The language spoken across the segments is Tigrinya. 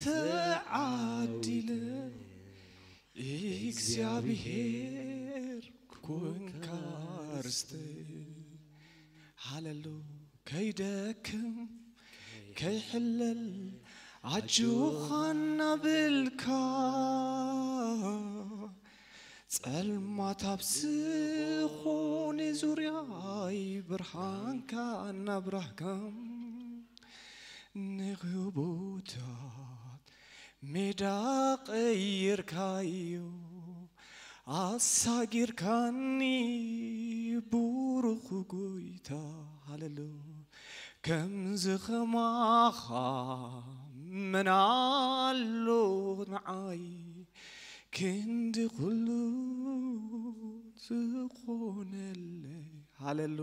ተዓዲለ እግዚኣብሔር ኮንካ ርስተይ። ሃለሉ ከይደክም ከይሕለል ኣጆኻ እናበልካ ጸልማት ኣብ ዝኾነ ዙርያይ ብርሃንካ እናብራህካ ንግቦታት ሜዳ ቀይርካዮ ኣሳጊርካኒ ብሩኽ ጎይታ። ሃለሉ ከምዚ ኸማኻ መን ኣሎ ንዓይ ክንዲ ኩሉ ዝኾነለይ። ሃለሉ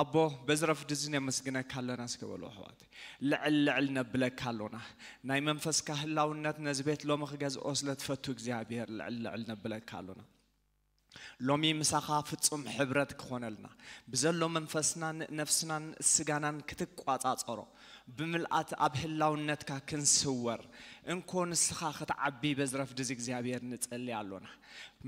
ኣቦ በዝረፍ ድዝን የመስግነካ ኣለና እስከ በሉ ኣሕዋት። ልዕል ልዕል ነብለካ ኣሎና። ናይ መንፈስካ ህላውነት ነዚ ቤት ሎሚ ክገዝኦ ስለ ትፈቱ እግዚኣብሔር ልዕል ልዕል ነብለካ ኣሎና። ሎሚ ምሳኻ ፍጹም ሕብረት ክኾነልና ብዘሎ መንፈስናን ነፍስናን ስጋናን ክትቋጻጸሮ ብምልኣት ኣብ ህላውነትካ ክንስወር እንኮ ንስኻ ክትዓቢ በዝረፍ ድዚ እግዚኣብሔር ንጸሊ ኣሎና።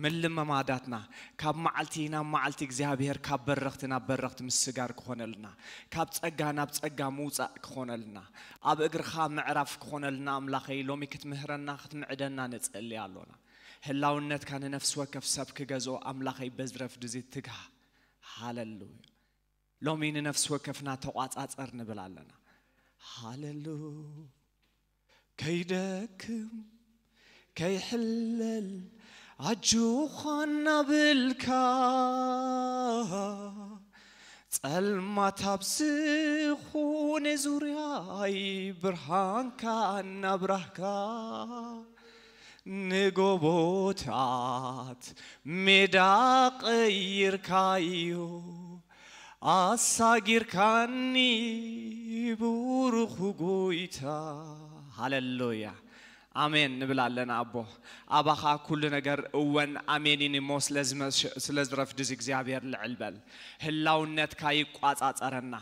ምልመማዳትና ካብ መዓልቲ ናብ መዓልቲ እግዚኣብሔር ካብ በረኽቲ ናብ በረኽቲ ምስጋር ክኾነልና፣ ካብ ጸጋ ናብ ጸጋ ምውጻእ ክኾነልና፣ ኣብ እግርኻ ምዕራፍ ክኾነልና ኣምላኸይ ሎሚ ክትምህረና ክትምዕደና ንጸሊ ኣሎና። ህላውነትካ ንነፍሲ ወከፍ ሰብ ክገዝኦ ኣምላኸይ በዝረፍ ድዚ ትግሃ። ሃለሉያ። ሎሚ ንነፍሲ ወከፍና ተቋጻጸር ንብል ኣለና። ሃለሉ ከይደክም ከይሕለል ኣጆኻ እናበልካ ጸልማት ኣብ ዝኾነ ዙርያይ ብርሃንካ እናብራህካ ንጎቦታት ሜዳ ቀይርካዮ ኣሳጊርካኒ ብሩኽ ጎይታ። ሃለሉያ ኣሜን ንብል ኣለና ኣቦ። ኣባኻ ኩሉ ነገር እወን ኣሜን ኢኒሞ ስለ ዝረፍድዚ እግዚኣብሔር ልዕል በል። ህላውነትካ ይቋጻጸረና፣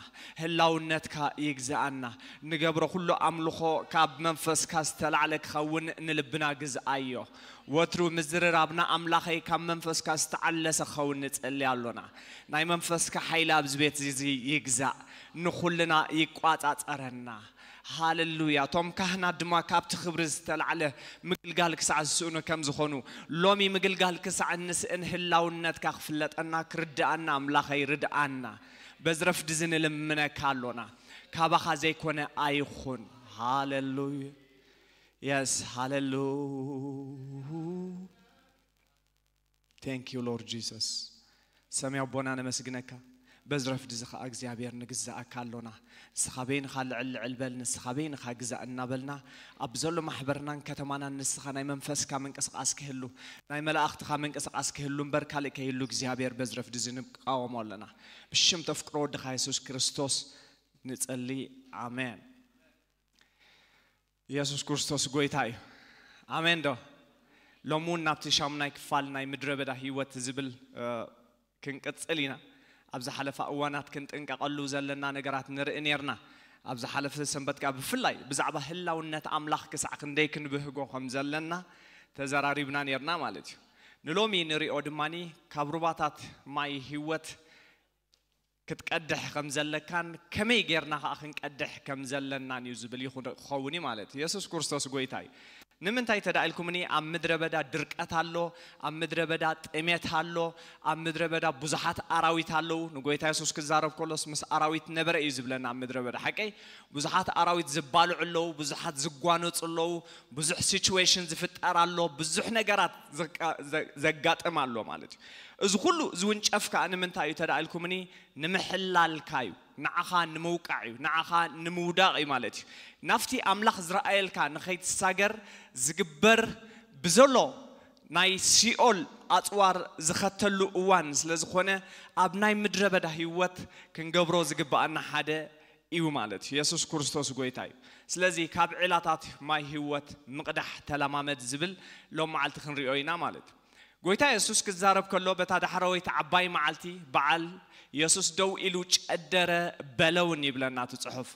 ህላውነትካ ይግዛኣና። ንገብሮ ኩሉ ኣምልኾ ካብ መንፈስካ ዝተላዕለ ክኸውን ንልብና ግዝኣዮ። ወትሩ ምዝርራብና ኣምላኸይ ካብ መንፈስካ ዝተዓለሰ ክኸውን ንጸሊ ኣሎና። ናይ መንፈስካ ሓይሊ ኣብዚ ቤት እዚ ይግዛእ፣ ንኹልና ይቋጻጸረና። ሃለሉያ። እቶም ካህናት ድማ ካብቲ ክብሪ ዝተላዕለ ምግልጋል ክሳዕ ዝስእኑ ከም ዝኾኑ፣ ሎሚ ምግልጋል ክሳዕ እንስእን ህላውነትካ ክፍለጠና ክርድኣና ኣምላኸይ ርድኣና። በዝረፍድዚ ንልምነካ ኣሎና። ካባኻ ዘይኮነ ኣይኹን። ሃለሉያ። የስ ሃለሉ። Thank you Lord Jesus። ሰማይ ኣቦና ነመስግነካ። በዝረፍድ እዚ ኸዓ እግዚኣብሔር ንግዛኣካ ኣሎና። ንስኻ በይንኻ ልዕል ልዕል በል፣ ንስኻ በይንኻ ግዛእ እናበልና ኣብ ዘሎ ማሕበርናን ከተማናን ንስኻ ናይ መንፈስካ ምንቅስቃስ ክህሉ፣ ናይ መላእኽትኻ ምንቅስቃስ ክህሉ እምበር ካልእ ከይህሉ እግዚኣብሔር በዝረፍድ እዚ ንቃወሞ ኣለና። ብሽም ተፍቅሮ ወድኻ የሱስ ክርስቶስ ንጸሊ። ኣሜን። ኢየሱስ ክርስቶስ ጎይታ እዩ። ኣሜን ዶ? ሎሚ እውን ናብቲ ሻሙናይ ክፋል ናይ ምድረ በዳ ህይወት ዝብል ክንቅጽል ኢና። ኣብ ዝሓለፋ እዋናት ክንጥንቀቐሉ ዘለና ነገራት ንርኢ ነርና። ኣብ ዝሓለፈ ሰንበት ከኣ ብፍላይ ብዛዕባ ህላውነት ኣምላኽ ክሳዕ ክንደይ ክንብህጎ ከም ዘለና ተዘራሪብና ነርና ማለት እዩ። ንሎሚ ንሪኦ ድማ ካብ ሩባታት ማይ ህይወት ክትቀድሕ ከም ዘለካን ከመይ ጌርና ከኣ ክንቀድሕ ከም ዘለናን እዩ ዝብል ይኹን ክኸውን እዩ ማለት እዩ። የሱስ ክርስቶስ ጎይታ እዩ። ንምንታይ ተዳኢልኩምኒ ኣብ ምድረ በዳ ድርቀት ኣሎ፣ ኣብ ምድረ በዳ ጥሜት ኣሎ፣ ኣብ ምድረ በዳ ብዙሓት ኣራዊት ኣለዉ። ንጎይታ የሱስ ክዛረብ ከሎስ ምስ ኣራዊት ነበረ እዩ ዝብለና ኣብ ምድረ በዳ። ሓቀይ ብዙሓት ኣራዊት ዝባልዑ ኣለዉ፣ ብዙሓት ዝጓነጹ ኣለዉ፣ ብዙሕ ሲቹዌሽን ዝፍጠር ኣሎ፣ ብዙሕ ነገራት ዘጋጥም ኣሎ ማለት እዩ። እዚ ኩሉ ዝውንጨፍ ከኣ ንምንታይ እዩ ተዳኢልኩምኒ ንምሕላልካ እዩ፣ ንዓኻ ንምውቃዕ እዩ፣ ንዓኻ ንምውዳቕ እዩ ማለት እዩ። ናብቲ ኣምላኽ ዝረኣየልካ ንኸይትሳገር ዝግበር ብዘሎ ናይ ሲኦል ኣጽዋር ዝኸተሉ እዋን ስለ ዝኾነ ኣብ ናይ ምድረ በዳ ህይወት ክንገብሮ ዝግብኣና ሓደ እዩ ማለት እዩ። የሱስ ክርስቶስ ጎይታ እዩ። ስለዚ ካብ ዒላታት ማይ ህይወት ምቕዳሕ ተለማመድ ዝብል ሎም መዓልቲ ክንሪኦ ኢና ማለት እዩ። ጎይታ የሱስ ክዛረብ ከሎ በታ ዳሕረወይቲ ዓባይ መዓልቲ በዓል የሱስ ደው ኢሉ ጨደረ፣ በለውን ይብለና እቲ ጽሑፍ።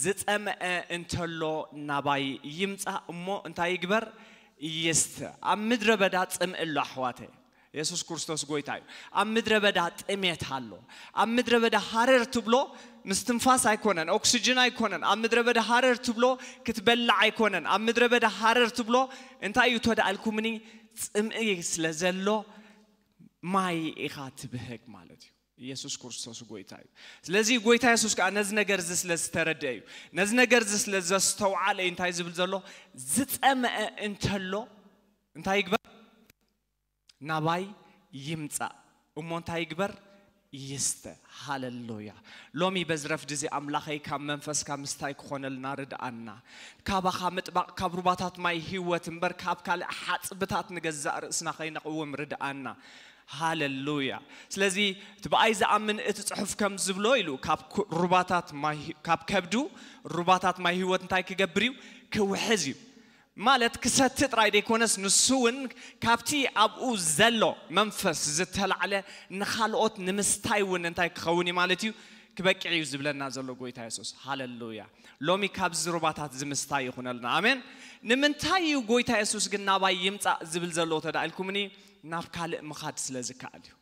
ዝጸምአ እንተሎ ናባይ ይምጻእ እሞ እንታይ ይግበር? ይስተ። ኣብ ምድረ በዳ ጽምእ ኣሎ ኣሕዋተ። የሱስ ክርስቶስ ጎይታ እዩ። ኣብ ምድረ በዳ ጥሜት ኣሎ። ኣብ ምድረ በዳ ሃረር ትብሎ ምስትንፋስ ኣይኮነን፣ ኦክስጅን ኣይኮነን። ኣብ ምድረ በዳ ሃረር ትብሎ ክትበልዕ ኣይኮነን። ኣብ ምድረ በዳ ሃረር ትብሎ እንታይ እዩ ተደኣልኩምኒ? ጽምኢ ስለ ዘሎ ማይ ኢኻ ትብህግ ማለት እዩ። ኢየሱስ ክርስቶስ ጎይታ እዩ። ስለዚ ጎይታ የሱስ ከዓ ነዚ ነገር እዚ ስለ ዝተረድአ እዩ፣ ነዚ ነገር እዚ ስለ ዘስተውዓለ እዩ እንታይ ዝብል ዘሎ? ዝጸመአ እንተሎ እንታይ ይግበር? ናባይ ይምጻእ እሞ እንታይ ይግበር? ይስተ። ሃለሉያ። ሎሚ በዚ ረፍዲ እዚ ኣምላኸይ ካብ መንፈስካ ምስታይ ክኾነልና ርድኣና። ካባኻ ምጥባቕ ካብ ሩባታት ማይ ህይወት እምበር ካብ ካልእ ሓጽብታት ንገዛእ ርእስና ከይነቕውም ርድኣና። ሃለሉያ። ስለዚ እቲ ብኣይ ዝኣምን እቲ ጽሑፍ ከም ዝብሎ ኢሉ ካብ ኩ- ሩባታት ማይ ካብ ከብዱ ሩባታት ማይ ህይወት እንታይ ክገብር እዩ? ክውሕዝ እዩ። ማለት ክሰቲ ጥራይ ዘይኮነስ ንሱ እውን ካብቲ ኣብኡ ዘሎ መንፈስ ዝተላዕለ ንኻልኦት ንምስታይ እውን እንታይ ክኸውን እዩ ማለት እዩ? ክበቅዕ እዩ ዝብለና ዘሎ ጎይታ የሱስ። ሃለሉያ። ሎሚ ካብዚ ሩባታት ዝምስታይ ይኹነልና። ኣሜን። ንምንታይ እዩ ጎይታ የሱስ ግን ናባይ ይምጻእ ዝብል ዘሎ ተዳኢልኩምኒ? ናብ ካልእ ምኻድ ስለ ዝከኣል እዩ።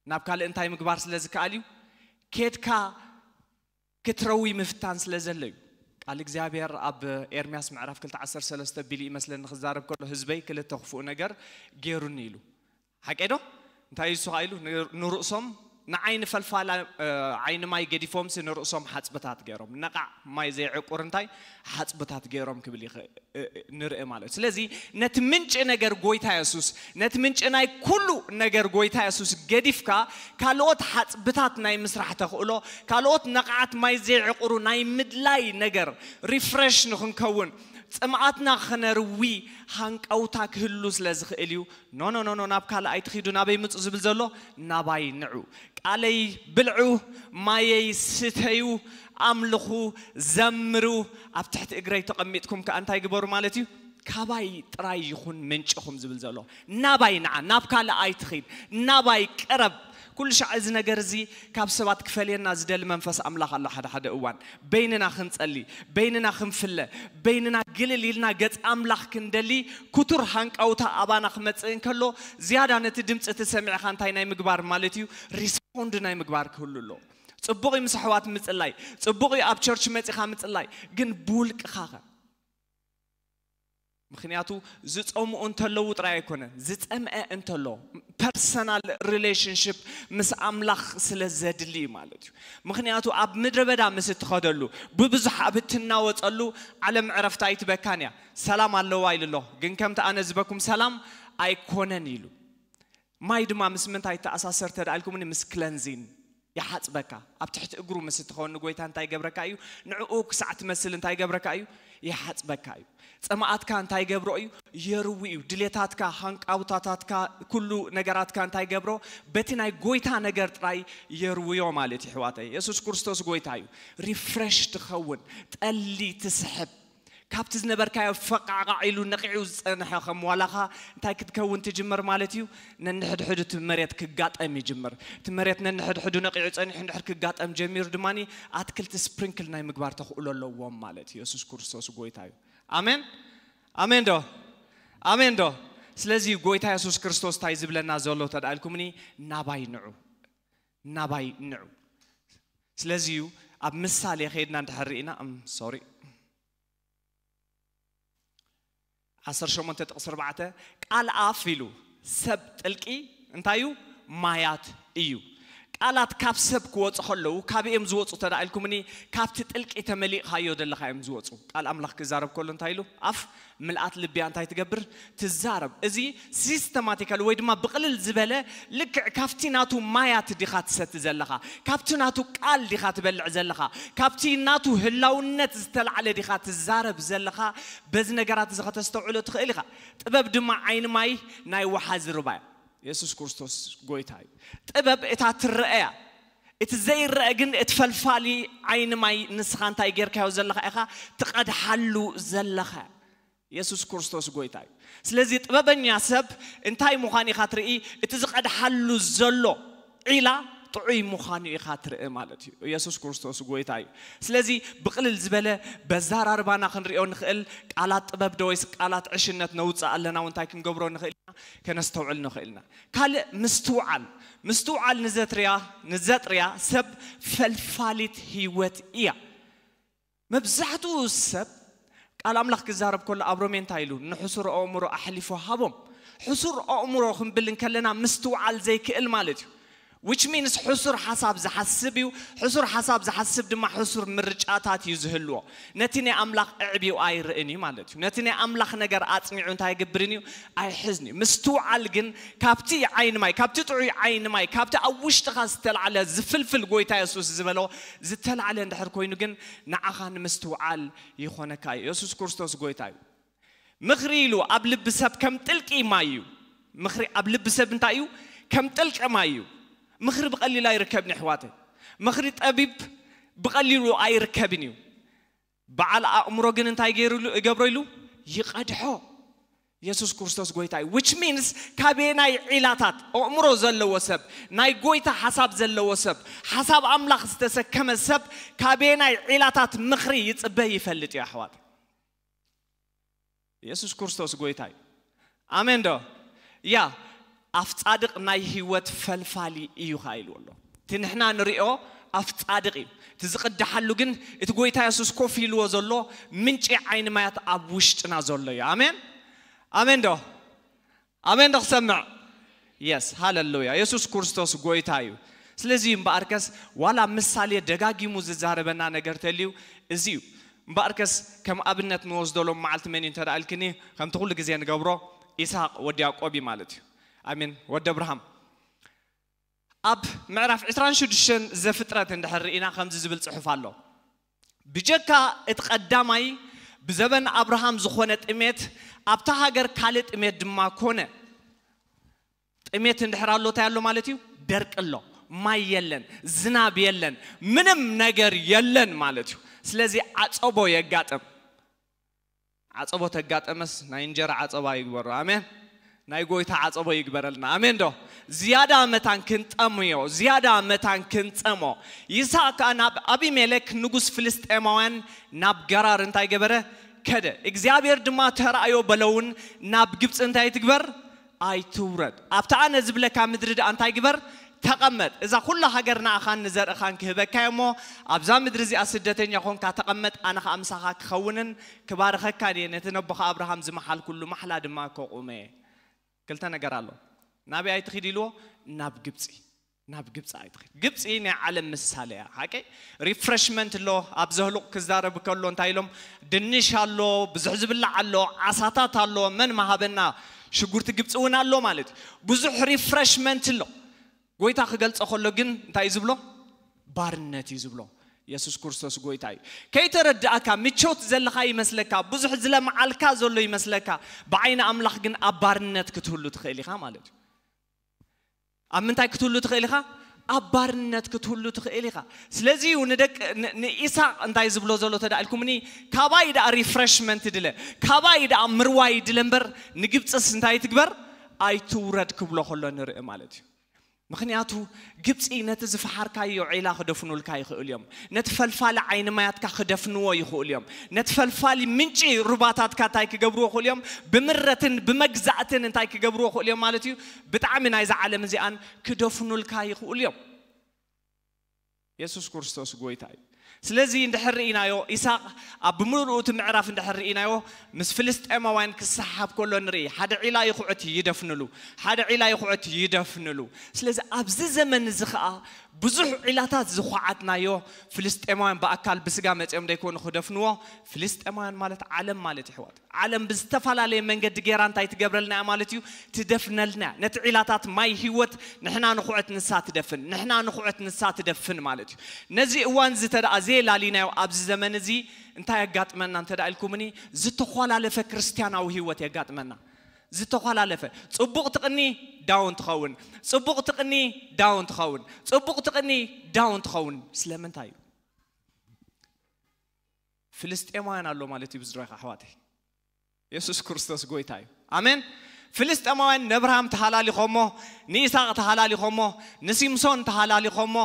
ናብ ካልእ እንታይ ምግባር ስለ ዝከኣል እዩ? ኬድካ ክትረዊ ምፍታን ስለ ዘሎ እዩ። ቃል እግዚኣብሔር ኣብ ኤርምያስ ምዕራፍ ክልተ ዓሰርተ ሰለስተ ቢሉ ይመስለኒ ክዛረብ ከሎ ህዝበይ ክልተ ክፉእ ነገር ገይሩኒ ኢሉ። ሓቄ ዶ? እንታይ እዩ እሱ ኢሉ? ንርእሶም ንዓይኒ ፈልፋላ ዓይኒ ማይ ገዲፎምሲ ንርእሶም ሓፅብታት ገይሮም፣ ነቓዕ ማይ ዘይዕቁር እንታይ ሓፅብታት ገይሮም ክብል ይኽእል ንርኢ ማለት። ስለዚ ነቲ ምንጪ ነገር ጎይታ የሱስ፣ ነቲ ምንጪ ናይ ኩሉ ነገር ጎይታ የሱስ ገዲፍካ ካልኦት ሓፅብታት ናይ ምስራሕ ተኽእሎ፣ ካልኦት ነቓዓት ማይ ዘይዕቁሩ ናይ ምድላይ ነገር ሪፍሬሽ ንኽንከውን፣ ጽምኣትና ኸነርዊ ሃንቀውታ ክህሉ ስለ ዝኽእል እዩ። ኖ ኖ ኖ ኖ፣ ናብ ካልእ ኣይትኺዱ፣ ናበይ ምጹ ዝብል ዘሎ? ናባይ ንዑ። ቃለይ ብልዑ፣ ማየይ ስተዩ፣ ኣምልኹ፣ ዘምሩ። ኣብ ትሕቲ እግረይ ተቐሚጥኩም ከኣ እንታይ ግበሩ ማለት እዩ? ካባይ ጥራይ ይኹን ምንጭኹም ዝብል ዘሎ። ናባይ ንዓ፣ ናብ ካልእ ኣይትኺድ፣ ናባይ ቅረብ። ኩሉ ሻዕ እዚ ነገር እዚ ካብ ሰባት ክፈልየና ዝደሊ መንፈስ ኣምላኽ ኣሎ። ሓደ ሓደ እዋን በይንና ክንጸሊ፣ በይንና ክንፍለ፣ በይንና ግልል ኢልና ገጽ ኣምላኽ ክንደሊ ክቱር ሃንቀውታ ኣባና ክመጽእ እንከሎ ዝያዳ ነቲ ድምፂ እቲ ሰሚዕኻ እንታይ ናይ ምግባር ማለት እዩ? ሪስፖንድ ናይ ምግባር ክህሉ ኣሎ። ጽቡቕ እዩ ምስ ኣሕዋት ምጽላይ፣ ጽቡቕ እዩ ኣብ ቸርች መጺኻ ምጽላይ፣ ግን ብውልቅኻ ኸ? ምኽንያቱ ዝጸምኡ እንተለዉ ጥራይ ኣይኮነን፣ ዝጸምአ እንተሎ ፐርሰናል ሪሌሽንሽፕ ምስ ኣምላኽ ስለ ዘድሊ እዩ ማለት እዩ። ምኽንያቱ ኣብ ምድረ በዳ ምስ እትኸደሉ፣ ብብዙሕ ኣብ እትናወጸሉ ዓለም ዕረፍቲ ኣይትበካን እያ። ሰላም ኣለዋ ኢሉ ኣሎ፣ ግን ከምቲ ኣነ ዝበኩም ሰላም ኣይኮነን ኢሉ። ማይ ድማ ምስ ምንታይ ተኣሳሰር ተደኣልኩምኒ? ምስ ክለንዚን ይሓጽበካ። ኣብ ትሕቲ እግሩ ምስ እትኸውን ንጎይታ እንታይ ይገብረካ እዩ? ንዕኡ ክሳዕ ትመስል እንታይ ይገብረካ እዩ? ይሓጽበካ እዩ። ጸማኣትካ እንታይ ይገብሮ እዩ? የርዊ እዩ። ድሌታትካ፣ ሃንቃውታታትካ፣ ኩሉ ነገራትካ እንታይ ይገብሮ? በቲ ናይ ጎይታ ነገር ጥራይ የርውዮ ማለት እዩ። ሕዋተይ፣ የሱስ ክርስቶስ ጎይታ እዩ። ሪፍሬሽ ትኸውን፣ ጠሊ ትስሕብ። ካብቲ ዝነበርካዮ ፈቃቃዕ ኢሉ ነቂዑ ዝጸንሐ ከም ዋላኻ እንታይ ክትከውን ትጅምር ማለት እዩ? ነንሕድሕዱ እቲ መሬት ክጋጠም ይጅምር። እቲ መሬት ነንሕድሕዱ ነቂዑ ጸኒሑ እንድሕር ክጋጠም ጀሚሩ ድማ ኣትክልቲ ስፕሪንክል ናይ ምግባር ተኽእሎ ኣለዎም ማለት እዩ። የሱስ ክርስቶስ ጎይታ እዩ። ኣሜን። ኣሜን ዶ? ኣሜን ዶ? ስለዚ ጎይታ የሱስ ክርስቶስ እንታይ ዝብለና ዘሎ ተዳኢልኩምኒ? ናባይ ንዑ፣ ናባይ ንዑ። ስለዚ እዩ ኣብ ምሳሌ ከይድና እንድሕር ርኢና፣ ሶሪ፣ ዓሰርተ ሸሞንተ ጥቕሲ ኣርባዕተ፣ ቃል ኣፍ ኢሉ ሰብ ጥልቂ እንታይ እዩ? ማያት እዩ። ቃላት ካብ ሰብ ክወፁ ከለዉ ካብ እዮም ዝወፁ ተዳኢልኩምኒ? ካብቲ ጥልቂ ተመሊእካዮ ዘለካ እዮም ዝወፁ። ቃል ኣምላኽ ክዛረብ ከሎ እንታይ ኢሉ? ኣፍ ምልኣት ልብያ እንታይ ትገብር? ትዛረብ። እዚ ሲስተማቲካል ወይ ድማ ብቕልል ዝበለ ልክዕ ካብቲ ናቱ ማያት ዲኻ ትሰቲ ዘለኻ? ካብቲ ናቱ ቃል ዲኻ ትበልዕ ዘለኻ? ካብቲ ናቱ ህላውነት ዝተላዕለ ዲኻ ትዛረብ ዘለኻ? በዚ ነገራት እዚ ከተስተውዕሎ ትኽእል ኢኻ። ጥበብ ድማ ዓይኒ ማይ ናይ ወሓዚ ሩባ እያ። የሱስ ክርስቶስ ጎይታ እዩ። ጥበብ እታ ትረአ እያ። እቲ ዘይረአ ግን እቲ ፈልፋሊ ዓይኒ ማይ ንስኻ እንታይ ጌርካዮ ዘለኻ ኢኻ ትቐድሓሉ ዘለኻ። የሱስ ክርስቶስ ጎይታ እዩ። ስለዚ ጥበበኛ ሰብ እንታይ ምዃን ኢኻ ትርኢ? እቲ ዝቐድሓሉ ዘሎ ዒላ ጥዑይ ምዃኑ ኢኻ ትርኢ ማለት እዩ። የሱስ ክርስቶስ ጎይታ እዩ። ስለዚ ብቕልል ዝበለ በዛራርባና ክንሪኦ ንኽእል፣ ቃላት ጥበብ ዶ ወይስ ቃላት ዕሽነት ነውፅእ ኣለና፣ እንታይ ክንገብሮ ንኽእል ኢና? ከነስተውዕል ንኽእል ኢና። ካልእ ምስትውዓል። ምስትውዓል ንዘትርያ ንዘጥርያ ሰብ ፈልፋሊት ህይወት እያ። መብዛሕትኡ ሰብ ቃል ኣምላኽ ክዛረብ ከሎ ኣብ ሮሜ እንታይ ኢሉ? ንሕሱር ኣእምሮ ኣሕሊፎ ሃቦም። ሕሱር ኣእምሮ ክንብል እንከለና ምስትውዓል ዘይክእል ማለት እዩ። Which means ሕሱር ሓሳብ ዝሓስብ እዩ። ሕሱር ሓሳብ ዝሓስብ ድማ ሕሱር ምርጫታት እዩ ዝህልዎ። ነቲ ናይ ኣምላኽ ኣዕብዩ ኣይርእን እዩ ማለት እዩ። ነቲ ናይ ኣምላኽ ነገር ኣጽኒዑ እንታይ ኣይገብርን እዩ? ኣይሕዝን እዩ። ምስትውዓል ግን ካብቲ ዓይኒ ማይ፣ ካብቲ ጥዑይ ዓይኒ ማይ፣ ካብቲ ኣብ ውሽጥኻ ዝተላዕለ ዝፍልፍል ጎይታ የሱስ ዝበሎ ዝተላዕለ እንድሕር ኮይኑ ግን ንዓኻ ንምስትውዓል ይኾነካ እዩ። የሱስ ክርስቶስ ጎይታ እዩ። ምኽሪ ኢሉ ኣብ ልቢ ሰብ ከም ጥልቂ ማይ እዩ። ምኽሪ ኣብ ልቢ ሰብ እንታይ እዩ? ከም ጥልቂ ማይ እዩ። ምኽሪ ብቐሊሉ ኣይርከብን ኣሕዋተይ። ምኽሪ ጠቢብ ብቐሊሉ ኣይርከብን እዩ። በዓል ኣእምሮ ግን እንታይ ገይሩ ኢሉ- እገብሮ ኢሉ? ይቐድሖ። የሱስ ክርስቶስ ጎይታ እዩ። Which means ካበየናይ ዒላታት ኣእምሮ ዘለዎ ሰብ፣ ናይ ጎይታ ሓሳብ ዘለዎ ሰብ፣ ሓሳብ ኣምላኽ ዝተሰከመ ሰብ ካበየናይ ዒላታት ምኽሪ ይጽበ ይፈልጥ እዩ ኣሕዋት። የሱስ ክርስቶስ ጎይታ እዩ። ኣሜን ዶ? ያ ኣፍ ጻድቕ ናይ ህይወት ፈልፋሊ እዩ ኸዓ ኢልዎ ኣሎ። እቲ ንሕና ንሪኦ ኣፍ ጻድቕ እዩ። እቲ ዝቕድሓሉ ግን እቲ ጎይታ የሱስ ኮፍ ኢልዎ ዘሎ ምንጪ ዓይኒ ማያት ኣብ ውሽጥና ዘሎ እዩ። ኣሜን ኣሜን ዶ? ኣሜን ዶ ክሰምዕ? የስ ሃለሉያ። የሱስ ክርስቶስ ጎይታ እዩ። ስለዚ እምበኣርከስ ዋላ ምሳሌ ደጋጊሙ ዝዛረበና ነገር ተልዩ እዚ እዩ። እምበኣርከስ ከም ኣብነት ንወስዶ ሎም መዓልቲ መን እዩ እንተ ደኣ ኢልክኒ፣ ከምቲ ኩሉ ግዜ ንገብሮ ኢሳቅ ወዲ ያዕቆብ እዩ ማለት እዩ። ኣሜን ወዲ ኣብርሃም። ኣብ ምዕራፍ ዕስራን ሽዱሽተን ዘፍጥረት እንድሕር ርኢና ከምዚ ዝብል ጽሑፍ ኣሎ። ብጀካ እቲ ቀዳማይ ብዘበን ኣብርሃም ዝኾነ ጥሜት ኣብታ ሃገር ካልእ ጥሜት ድማ ኮነ። ጥሜት እንድሕር ኣሎ እንታይ ኣሎ ማለት እዩ? ደርቂ ኣሎ፣ ማይ የለን፣ ዝናብ የለን፣ ምንም ነገር የለን ማለት እዩ። ስለዚ ዓጸቦ የጋጥም። ዓጸቦ ተጋጠመስ ናይ እንጀራ ዓጸባ ይግበሮ። ኣሜን። ናይ ጎይታ ዓጸቦ ይግበረልና። ኣሜን ዶ? ዝያዳ መታን ክንጠምዮ፣ ዝያዳ መታን ክንጸሞ። ይስሐቅ ከኣ ናብ ኣቢሜሌክ ንጉስ ፍልስጤማውያን ናብ ገራር እንታይ ገበረ? ከደ። እግዚኣብሔር ድማ ተራእዮ በለውን ናብ ግብጺ እንታይ ትግበር? ኣይትውረድ። ኣብታ ኣነ ዝብለካ ምድሪ ደኣ እንታይ ግበር? ተቐመጥ። እዛ ኩላ ሃገር ንኣኻን ንዘርእኻን ክህበካ እየ እሞ ኣብዛ ምድሪ እዚኣ ስደተኛ ኾንካ ተቐመጥ፣ ኣነ ኸኣ ምሳኻ ክኸውንን ክባርኸካን እየ። ነቲ ነቦኻ ኣብርሃም ዝመሓልኩሉ ማሕላ ድማ ከቑመ እየ። ክልተ ነገር ኣሎ። ናበይ ኣይትኺድ ኢልዎ? ናብ ግብጺ። ናብ ግብጺ ኣይትኺድ። ግብጺ ናይ ዓለም ምሳሌ እያ። ሓቂ ሪፍሬሽመንት ኣሎ። ኣብ ዘህሉቕ ክዛረብ ከሎ እንታይ ኢሎም? ድንሽ ኣሎ፣ ብዙሕ ዝብላዕ ኣሎ፣ ዓሳታት ኣሎ፣ መን መሃበና? ሽጉርቲ ግብጺ እውን ኣሎ ማለት እዩ። ብዙሕ ሪፍሬሽመንት ኣሎ። ጎይታ ክገልጾ ከሎ ግን እንታይ እዩ ዝብሎ? ባርነት እዩ ዝብሎ። የሱስ ክርስቶስ ጎይታ እዩ። ከይተረዳእካ ምቾት ዘለኻ ይመስለካ፣ ብዙሕ ዝለምዓልካ ዘሎ ይመስለካ፣ ብዓይኒ ኣምላኽ ግን ኣብ ባርነት ክትህሉ ትኽእል ኢኻ ማለት እዩ። ኣብ ምንታይ ክትህሉ ትኽእል ኢኻ? ኣብ ባርነት ክትህሉ ትኽእል ኢኻ። ስለዚ እዩ ንደቂ ን- ንኢሳቅ እንታይ ዝብሎ ዘሎ ተዳእልኩምኒ፣ ካባይ ደኣ ሪፍሬሽመንት ድለ፣ ካባይ ደኣ ምርዋይ ድለ እምበር ንግብፅስ እንታይ ትግበር? ኣይትውረድ ክብሎ ከሎ ንርኢ ማለት እዩ። ምኽንያቱ ግብፂ ነቲ ዝፈሓርካዮ ዒላ ክደፍኑልካ ይኽእሉ እዮም። ነቲ ፈልፋሊ ዓይኒ ማያትካ ክደፍንዎ ይኽእሉ እዮም። ነቲ ፈልፋሊ ምንጪ ሩባታትካ እንታይ ክገብርዎ ይኽእሉ እዮም? ብምረትን ብመግዛእትን እንታይ ክገብርዎ ይኽእሉ እዮም ማለት እዩ? ብጣዕሚ ናይዛ ዓለም እዚኣን ክደፍኑልካ ይኽእሉ እዮም። የሱስ ክርስቶስ ጎይታ እዩ። ስለዚ እንድሕር ርኢናዮ፣ ኢሳቅ ኣብ ብምሉኡ እቲ ምዕራፍ እንድሕር ርኢናዮ፣ ምስ ፍልስጤማውያን ክሰሓብ ከሎ ንርኢ። ሓደ ዒላ ይኹዕት ይደፍንሉ፣ ሓደ ዒላ ይኹዕት ይደፍንሉ። ስለዚ ኣብዚ ዘመን እዚ ኸኣ ብዙሕ ዒላታት ዝኹዓትናዮ፣ ፍልስጤማውያን ብኣካል ብስጋ መጺኦም ደይኮኑ ክደፍንዎ፣ ፍልስጤማውያን ማለት ዓለም ማለት ይሕዋት። ዓለም ብዝተፈላለየ መንገዲ ጌራ እንታይ ትገብረልና እያ ማለት እዩ? ትደፍነልና እያ። ነቲ ዒላታት ማይ ህይወት ንሕና ንኹዕት ንሳ ትደፍን፣ ንሕና ንኹዕት ንሳ ትደፍን ማለት እዩ። ነዚ እዋን እዚ ተደኣ ዘየላሊናዮ ኣብዚ ዘመን እዚ እንታይ የጋጥመና እንተ ደኣ ኢልኩምኒ፣ ዝተኾላለፈ ክርስትያናዊ ህይወት የጋጥመና። ዝተኾላለፈ፣ ጽቡቕ ትቕኒ ዳውን ትኸውን፣ ጽቡቕ ትቕኒ ዳውን ትኸውን፣ ጽቡቕ ትቕኒ ዳውን ትኸውን። ስለምንታይ እዩ? ፍልስጤማውያን ኣሎ ማለት እዩ ብዝረኻ ኣሕዋተይ። የሱስ ክርስቶስ ጎይታ እዩ። ኣሜን። ፍልስጤማውያን ነብርሃም ተሃላሊኾሞ፣ ንኢሳቕ ተሃላሊኾሞ፣ ንሲምሶን ተሃላሊኾሞ፣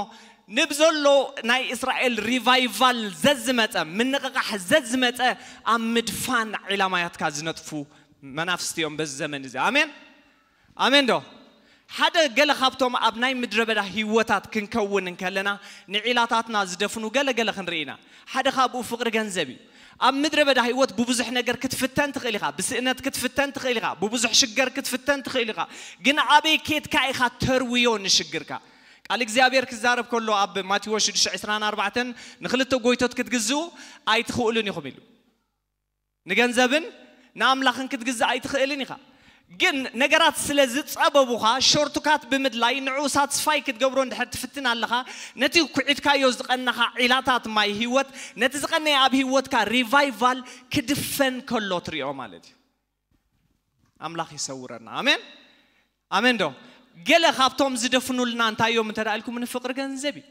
ንብዘሎ ናይ እስራኤል ሪቫይቫል ዘዝመጸ፣ ምንቕቓሕ ዘዝመጸ፣ ኣብ ምድፋን ዒላማያትካ ዝነጥፉ መናፍስቲ እዮም በዚ ዘመን እዚ። ኣሜን። ኣሜን ዶ? ሓደ ገለ ካብቶም ኣብ ናይ ምድረ በዳ ህይወታት ክንከውን እንከለና ንዒላታትና ዝደፍኑ ገለ ገለ ክንርኢ ኢና። ሓደ ካብኡ ፍቕሪ ገንዘብ እዩ። ኣብ ምድረ በዳ ህይወት ብብዙሕ ነገር ክትፍተን ትኽእል ኢኻ። ብስእነት ክትፍተን ትኽእል ኢኻ። ብብዙሕ ሽገር ክትፍተን ትኽእል ኢኻ። ግን ኣበይ ኬድካ ኢኻ ተርውዮ ንሽግርካ? ቃል እግዚኣብሔር ክዛረብ ከሎ ኣብ ማቴዎስ ሽዱሽተ ዕስራን ኣርባዕተን ንኽልተ ጎይቶት ክትግዝኡ ኣይትኽእሉን ኢኹም ኢሉ። ንገንዘብን ንኣምላኽን ክትግዛእ ኣይትኽእልን ኢኻ። ግን ነገራት ስለ ዝጸበቡኻ ሾርትካት ብምድላይ ንዑ ሳትስፋይ ክትገብሮ እንድሕር ትፍትን ኣለኻ፣ ነቲ ኩዒትካዮ ዝቐነኻ ዒላታት ማይ ህይወት፣ ነቲ ዝቐነየ ኣብ ህይወትካ ሪቫይቫል ክድፈን ከሎ ትሪኦ ማለት እዩ። ኣምላኽ ይሰውረና። ኣሜን። ኣሜን ዶ? ገለ ካብቶም ዝደፍኑልና እንታይ እዮም እንተ ኢልኩም፣ ንፍቕሪ ገንዘብ እዩ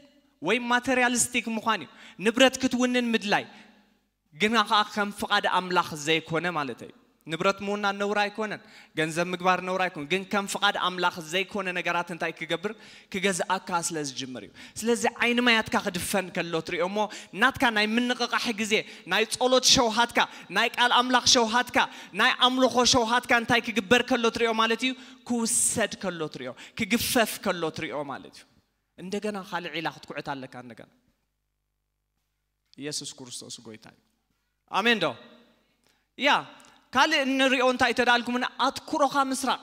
ወይ ማቴሪያሊስቲክ ምዃን እዩ። ንብረት ክትውንን ምድላይ ግና ከዓ ከም ፍቓድ ኣምላኽ ዘይኮነ ማለት እዩ። ንብረት ምውናን ነውር ኣይኮነን፣ ገንዘብ ምግባር ነውር ኣይኮነን። ግን ከም ፍቓድ ኣምላኽ ዘይኮነ ነገራት እንታይ ክገብር? ክገዝኣካ ስለ ዝጅምር እዩ። ስለዚ ዓይኒ ማያትካ ክድፈን ከሎ ትሪኦ እሞ ናትካ ናይ ምንቕቓሕ ግዜ፣ ናይ ጸሎት ሸውሃትካ፣ ናይ ቃል ኣምላኽ ሸውሃትካ፣ ናይ ኣምልኾ ሸውሃትካ እንታይ ክግበር ከሎ ትሪኦ ማለት እዩ? ክውሰድ ከሎ ትሪኦ፣ ክግፈፍ ከሎ ትሪኦ ማለት እዩ። እንደገና ካልእ ዒላ ክትኩዕት ኣለካ። እንደገና ኢየሱስ ክርስቶስ ጎይታ እዩ። ኣሜን ዶ? ያ ካልእ እንሪኦ እንታይ ተዳልኩምና? ኣትኩሮኻ ምስራቕ፣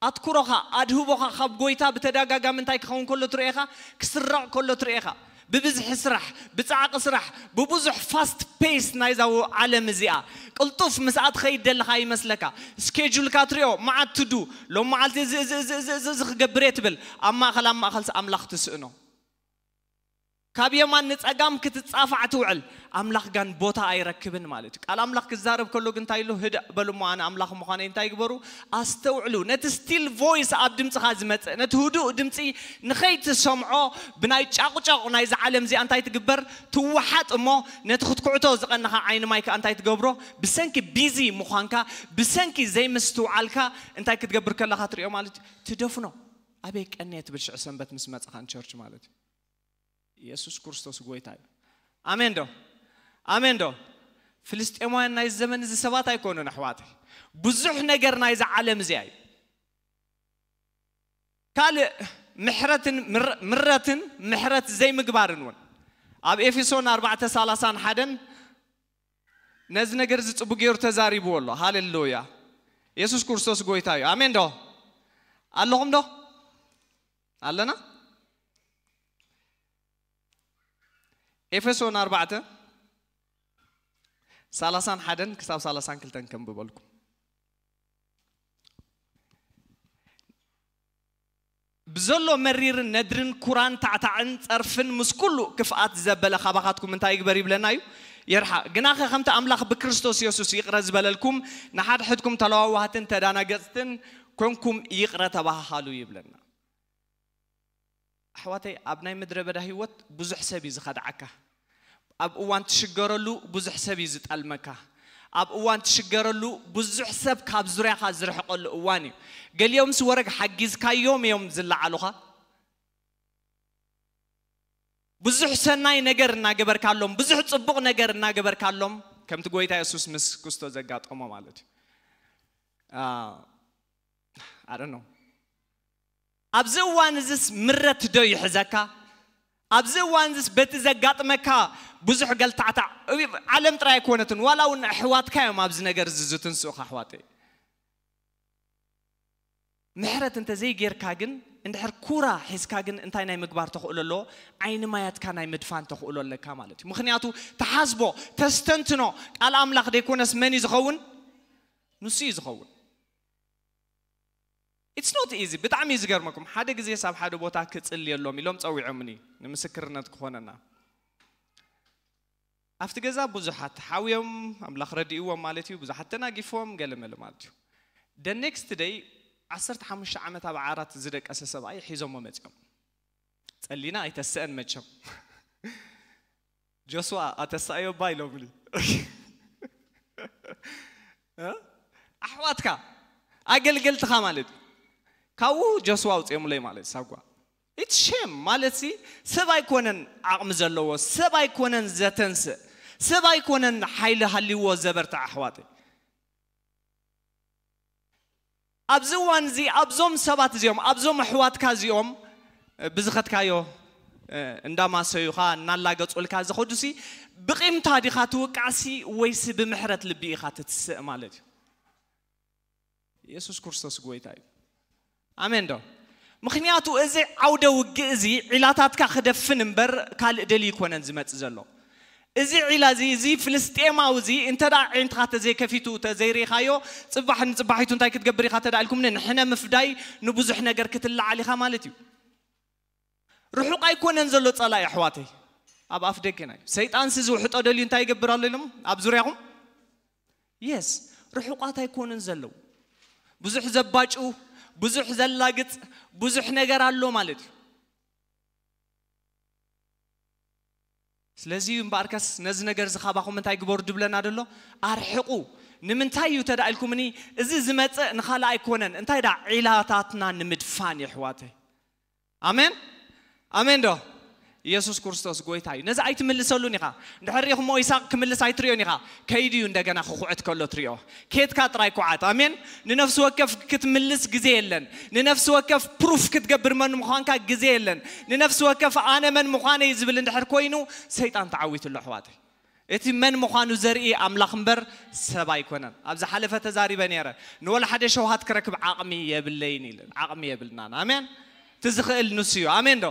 ኣትኩሮኻ ኣድህቦኻ ካብ ጎይታ ብተደጋጋሚ እንታይ ክኸውን ከሎ ትርእኻ? ክስረቕ ከሎ ትርእኻ። ብብዝሒ ስራሕ፣ ብጻዕቂ ስራሕ፣ ብብዙሕ ፋስት ፔስ ናይዛ ዓለም እዚኣ ቅልጡፍ ምስኣ ትኸይድ ደለኻ ይመስለካ። ስኬጁልካ ትሪኦ፣ መዓት ትዱ ሎም መዓልቲ እዚ እዚ እዚ እዚ እዚ እዚ ክገብር እየ ትብል። ኣብ ማእኸል ኣብ ማእኸል ኣምላኽ ትስእኖ። ካብ የማን ንጸጋም ክትጻፋዕ ትውዕል፣ ኣምላኽ ጋን ቦታ ኣይረክብን ማለት እዩ። ቃል ኣምላኽ ክዛረብ ከሎ ግን እንታይ ኢሉ? ህድእ በሉ እሞ ኣነ ኣምላኽ ምዃነይ እንታይ ግበሩ? ኣስተውዕሉ። ነቲ ስቲል ቮይስ ኣብ ድምጽኻ ዝመጽእ፣ ነቲ ህዱእ ድምጺ ንኸይትሰምዖ ብናይ ጫቑጫቑ ናይዚ ዓለም እዚኣ እንታይ ትግበር? ትወሓጥ እሞ ነቲ ክትኩዕቶ ዝቐነኻ ዓይኒ ማይ ከኣ እንታይ ትገብሮ? ብሰንኪ ቢዚ ምዃንካ፣ ብሰንኪ ዘይምስትውዓልካ እንታይ ክትገብር ከለኻ ትሪኦ ማለት እዩ? ትደፍኖ። ኣበይ ቀንየ ትብል ሽዑ ሰንበት ምስ መጻኻ ንቸርች ማለት እዩ። ኢየሱስ ክርስቶስ ጎይታ እዩ። ኣሜን ዶ? ኣሜን ዶ? ፍልስጤማውያን ናይ ዘመን እዚ ሰባት ኣይኮኑን ኣሕዋተይ። ብዙሕ ነገር ናይዛ ዓለም እዚኣ እዩ። ካልእ ምሕረትን ምር- ምረትን ምሕረት ዘይምግባርን እውን ኣብ ኤፌሶን ኣርባዕተ ሰላሳን ሓደን ነዚ ነገር እዚ ጽቡቅ ገይሩ ተዛሪብዎ ኣሎ። ሃሌሉያ። ኢየሱስ ክርስቶስ ጎይታ እዩ። ኣሜን ዶ? ኣለኹም ዶ? ኣለና? ኤፌሶን ኣርባዕተ ሰላሳን ሓደን ክሳብ ሰላሳን ክልተን ከንብበልኩም። ብዘሎ መሪርን ነድርን ኩራን ታዕታዕን ጸርፍን ምስ ኩሉ ክፍኣት ዘበለ ካባኻትኩም እንታይ ይግበር ይብለና እዩ? ይርሓቕ። ግናኸ ከምቲ ኣምላኽ ብክርስቶስ የሱስ ይቕረ ዝበለልኩም ንሓድሕድኩም ተለዋዋህትን ተዳናገጽትን ኮንኩም ይቕረ ተባሃሃሉ ይብለና። ኣሕዋተይ ኣብ ናይ ምድረ በዳ ህይወት ብዙሕ ሰብ እዩ ዝኸድዓካ። ኣብ እዋን ትሽገረሉ ብዙሕ ሰብ እዩ ዝጠልመካ። ኣብ እዋን ትሽገረሉ ብዙሕ ሰብ ካብ ዙርያኻ ዝርሕቀሉ እዋን እዩ። ገሊኦምስ ወረግ ሓጊዝካዮም እዮም ዝለዓሉኻ። ብዙሕ ሰናይ ነገር እናገበርካሎም፣ ብዙሕ ጽቡቕ ነገር እናገበርካሎም ከምቲ ጎይታ የሱስ ምስ ክስቶ ዘጋጠሞ ማለት እዩ። I don't know። ኣብዚ እዋን እዚስ ምረት ዶ ይሕዘካ? ኣብዚ እዋን እዚስ በቲ ዘጋጥመካ ብዙሕ ገልታዕታዕ ዓለም ጥራይ ኣይኮነትን፣ ዋላ እውን ኣሕዋትካ እዮም ኣብዚ ነገር እዚ ዝትንስኡኻ ኣሕዋተይ። ምሕረት እንተዘይጌርካ ግን እንድሕር ኩራ ሒዝካ ግን እንታይ ናይ ምግባር ተኽእሎ ኣለዎ? ዓይኒ ማያትካ ናይ ምድፋን ተኽእሎ ኣለካ ማለት እዩ። ምኽንያቱ ተሓስቦ ተስተንትኖ ቃል ኣምላኽ ደይኮነስ መን እዩ ዝኸውን? ንሱ እዩ ዝኸውን። It's not easy። ብጣዕሚ እዩ ዝገርመኩም። ሓደ ግዜ ሳብ ሓደ ቦታ ክጽልየሎም ኢሎም ጸዊዖምኒ ንምስክርነት ክኾነና። ኣብቲ ገዛ ብዙሓት ሓውዮም ኣምላኽ ረዲእዎም ማለት እዩ። ብዙሓት ተናጊፎም ገለመለ ማለት እዩ። The next day ዓሰርተ ሓሙሽተ ዓመት ኣብ ዓራት ዝደቀሰ ሰብኣይ ሒዞሞ መጺኦም። ጸሊና ኣይተስአን መቸም። ጆስዋ ኣተሳእዮ ባ ኢሎምኒ። እ? ኣሕዋትካ ኣገልገልትኻ ማለት እዩ። ካብኡ ጆስዋ ኣውፅኦምለይ ማለት ሳጓ ኢት ሼም ማለት ሲ ሰብ ኣይኮነን ዓቕሚ ዘለዎ ሰብ ኣይኮነን ዘተንስእ ሰብ ኣይኮነን ሓይሊ ሃልይዎ ዘበርትዕ ኣሕዋተይ። ኣብዚ እዋን እዚ ኣብዞም ሰባት እዚኦም ኣብዞም ኣሕዋትካ እዚኦም ብዝኸትካዮ እንዳማሰዩኻ እናላገጹልካ ዝኸዱሲ ብቂምታ ዲኻ ትውቃዕሲ ወይሲ ብምሕረት ልቢ ኢኻ ትትስእ ማለት እዩ። ኢየሱስ ክርስቶስ ጎይታ እዩ። ኣሜን ዶ? ምኽንያቱ እዚ ዓውደ ውግእ እዚ ዒላታትካ ክደፍን እምበር ካልእ ደልዩ ይኮነን ዝመጽእ ዘሎ። እዚ ዒላ እዚ እዚ ፍልስጤማዊ እዚ እንተ ደኣ ዓይንትኻ ተዘይከፊቱ ተዘይርኢኻዮ ጽባሕ ንጽባሒቱ እንታይ ክትገብር ኢኻ ተዳ ኢልኩምኒ ንሕነ ምፍዳይ ንብዙሕ ነገር ክትለዓል ኢኻ ማለት እዩ። ርሑቕ ኣይኮነን ዘሎ ጸላኢ ኣሕዋተይ። ኣብ ኣፍ ደገና እዩ። ሰይጣንሲ ዝውሕጦ ደልዩ እንታይ ይገብር ኣሎ ኢሎም ኣብ ዙርያኹም የስ ርሑቓት ኣይኮኑን ዘለዉ። ብዙሕ ዘባጭው ብዙሕ ዘላግጽ ብዙሕ ነገር ኣሎ ማለት እዩ። ስለዚ እምበኣርከስ ነዚ ነገር እዚ ካባኹም እንታይ ግበሩ ድብለና ደሎ ኣርሕቑ። ንምንታይ እዩ ተዳ ኢልኩምኒ እዚ ዝመጽእ ንኻልእ ኣይኮነን እንታይ ዳ ዒላታትና ንምድፋን የሕዋተይ። ኣሜን ኣሜን ዶ? ኢየሱስ ክርስቶስ ጎይታ እዩ። ነዚ ኣይትምልሰሉን ኢኻ። እንድሕር ሪኢኹሞ ኢሳቅ ክምልስ ኣይትሪኦን ኢኻ። ከይዱ እዩ እንደገና ክኹዕት ከሎ ትሪኦ። ኬትካ ጥራይ ኩዓት። ኣሜን። ንነፍሲ ወከፍ ክትምልስ ግዜ የለን። ንነፍሲ ወከፍ ፕሩፍ ክትገብር መን ምዃንካ ግዜ የለን። ንነፍሲ ወከፍ ኣነ መን ምዃነይ ዝብል እንድሕር ኮይኑ ሰይጣን ተዓዊትሉ ኣሕዋተይ። እቲ መን ምዃኑ ዘርኢ ኣምላኽ እምበር ሰብ ኣይኮነን። ኣብ ዝሓለፈ ተዛሪበ ነይረ። ንወላ ሓደ ሸውሃት ክረክብ ዓቕሚ የብለይን ኢለን። ዓቕሚ የብልናን። ኣሜን። እቲ ዝኽእል ንሱ እዩ። ኣሜን ዶ?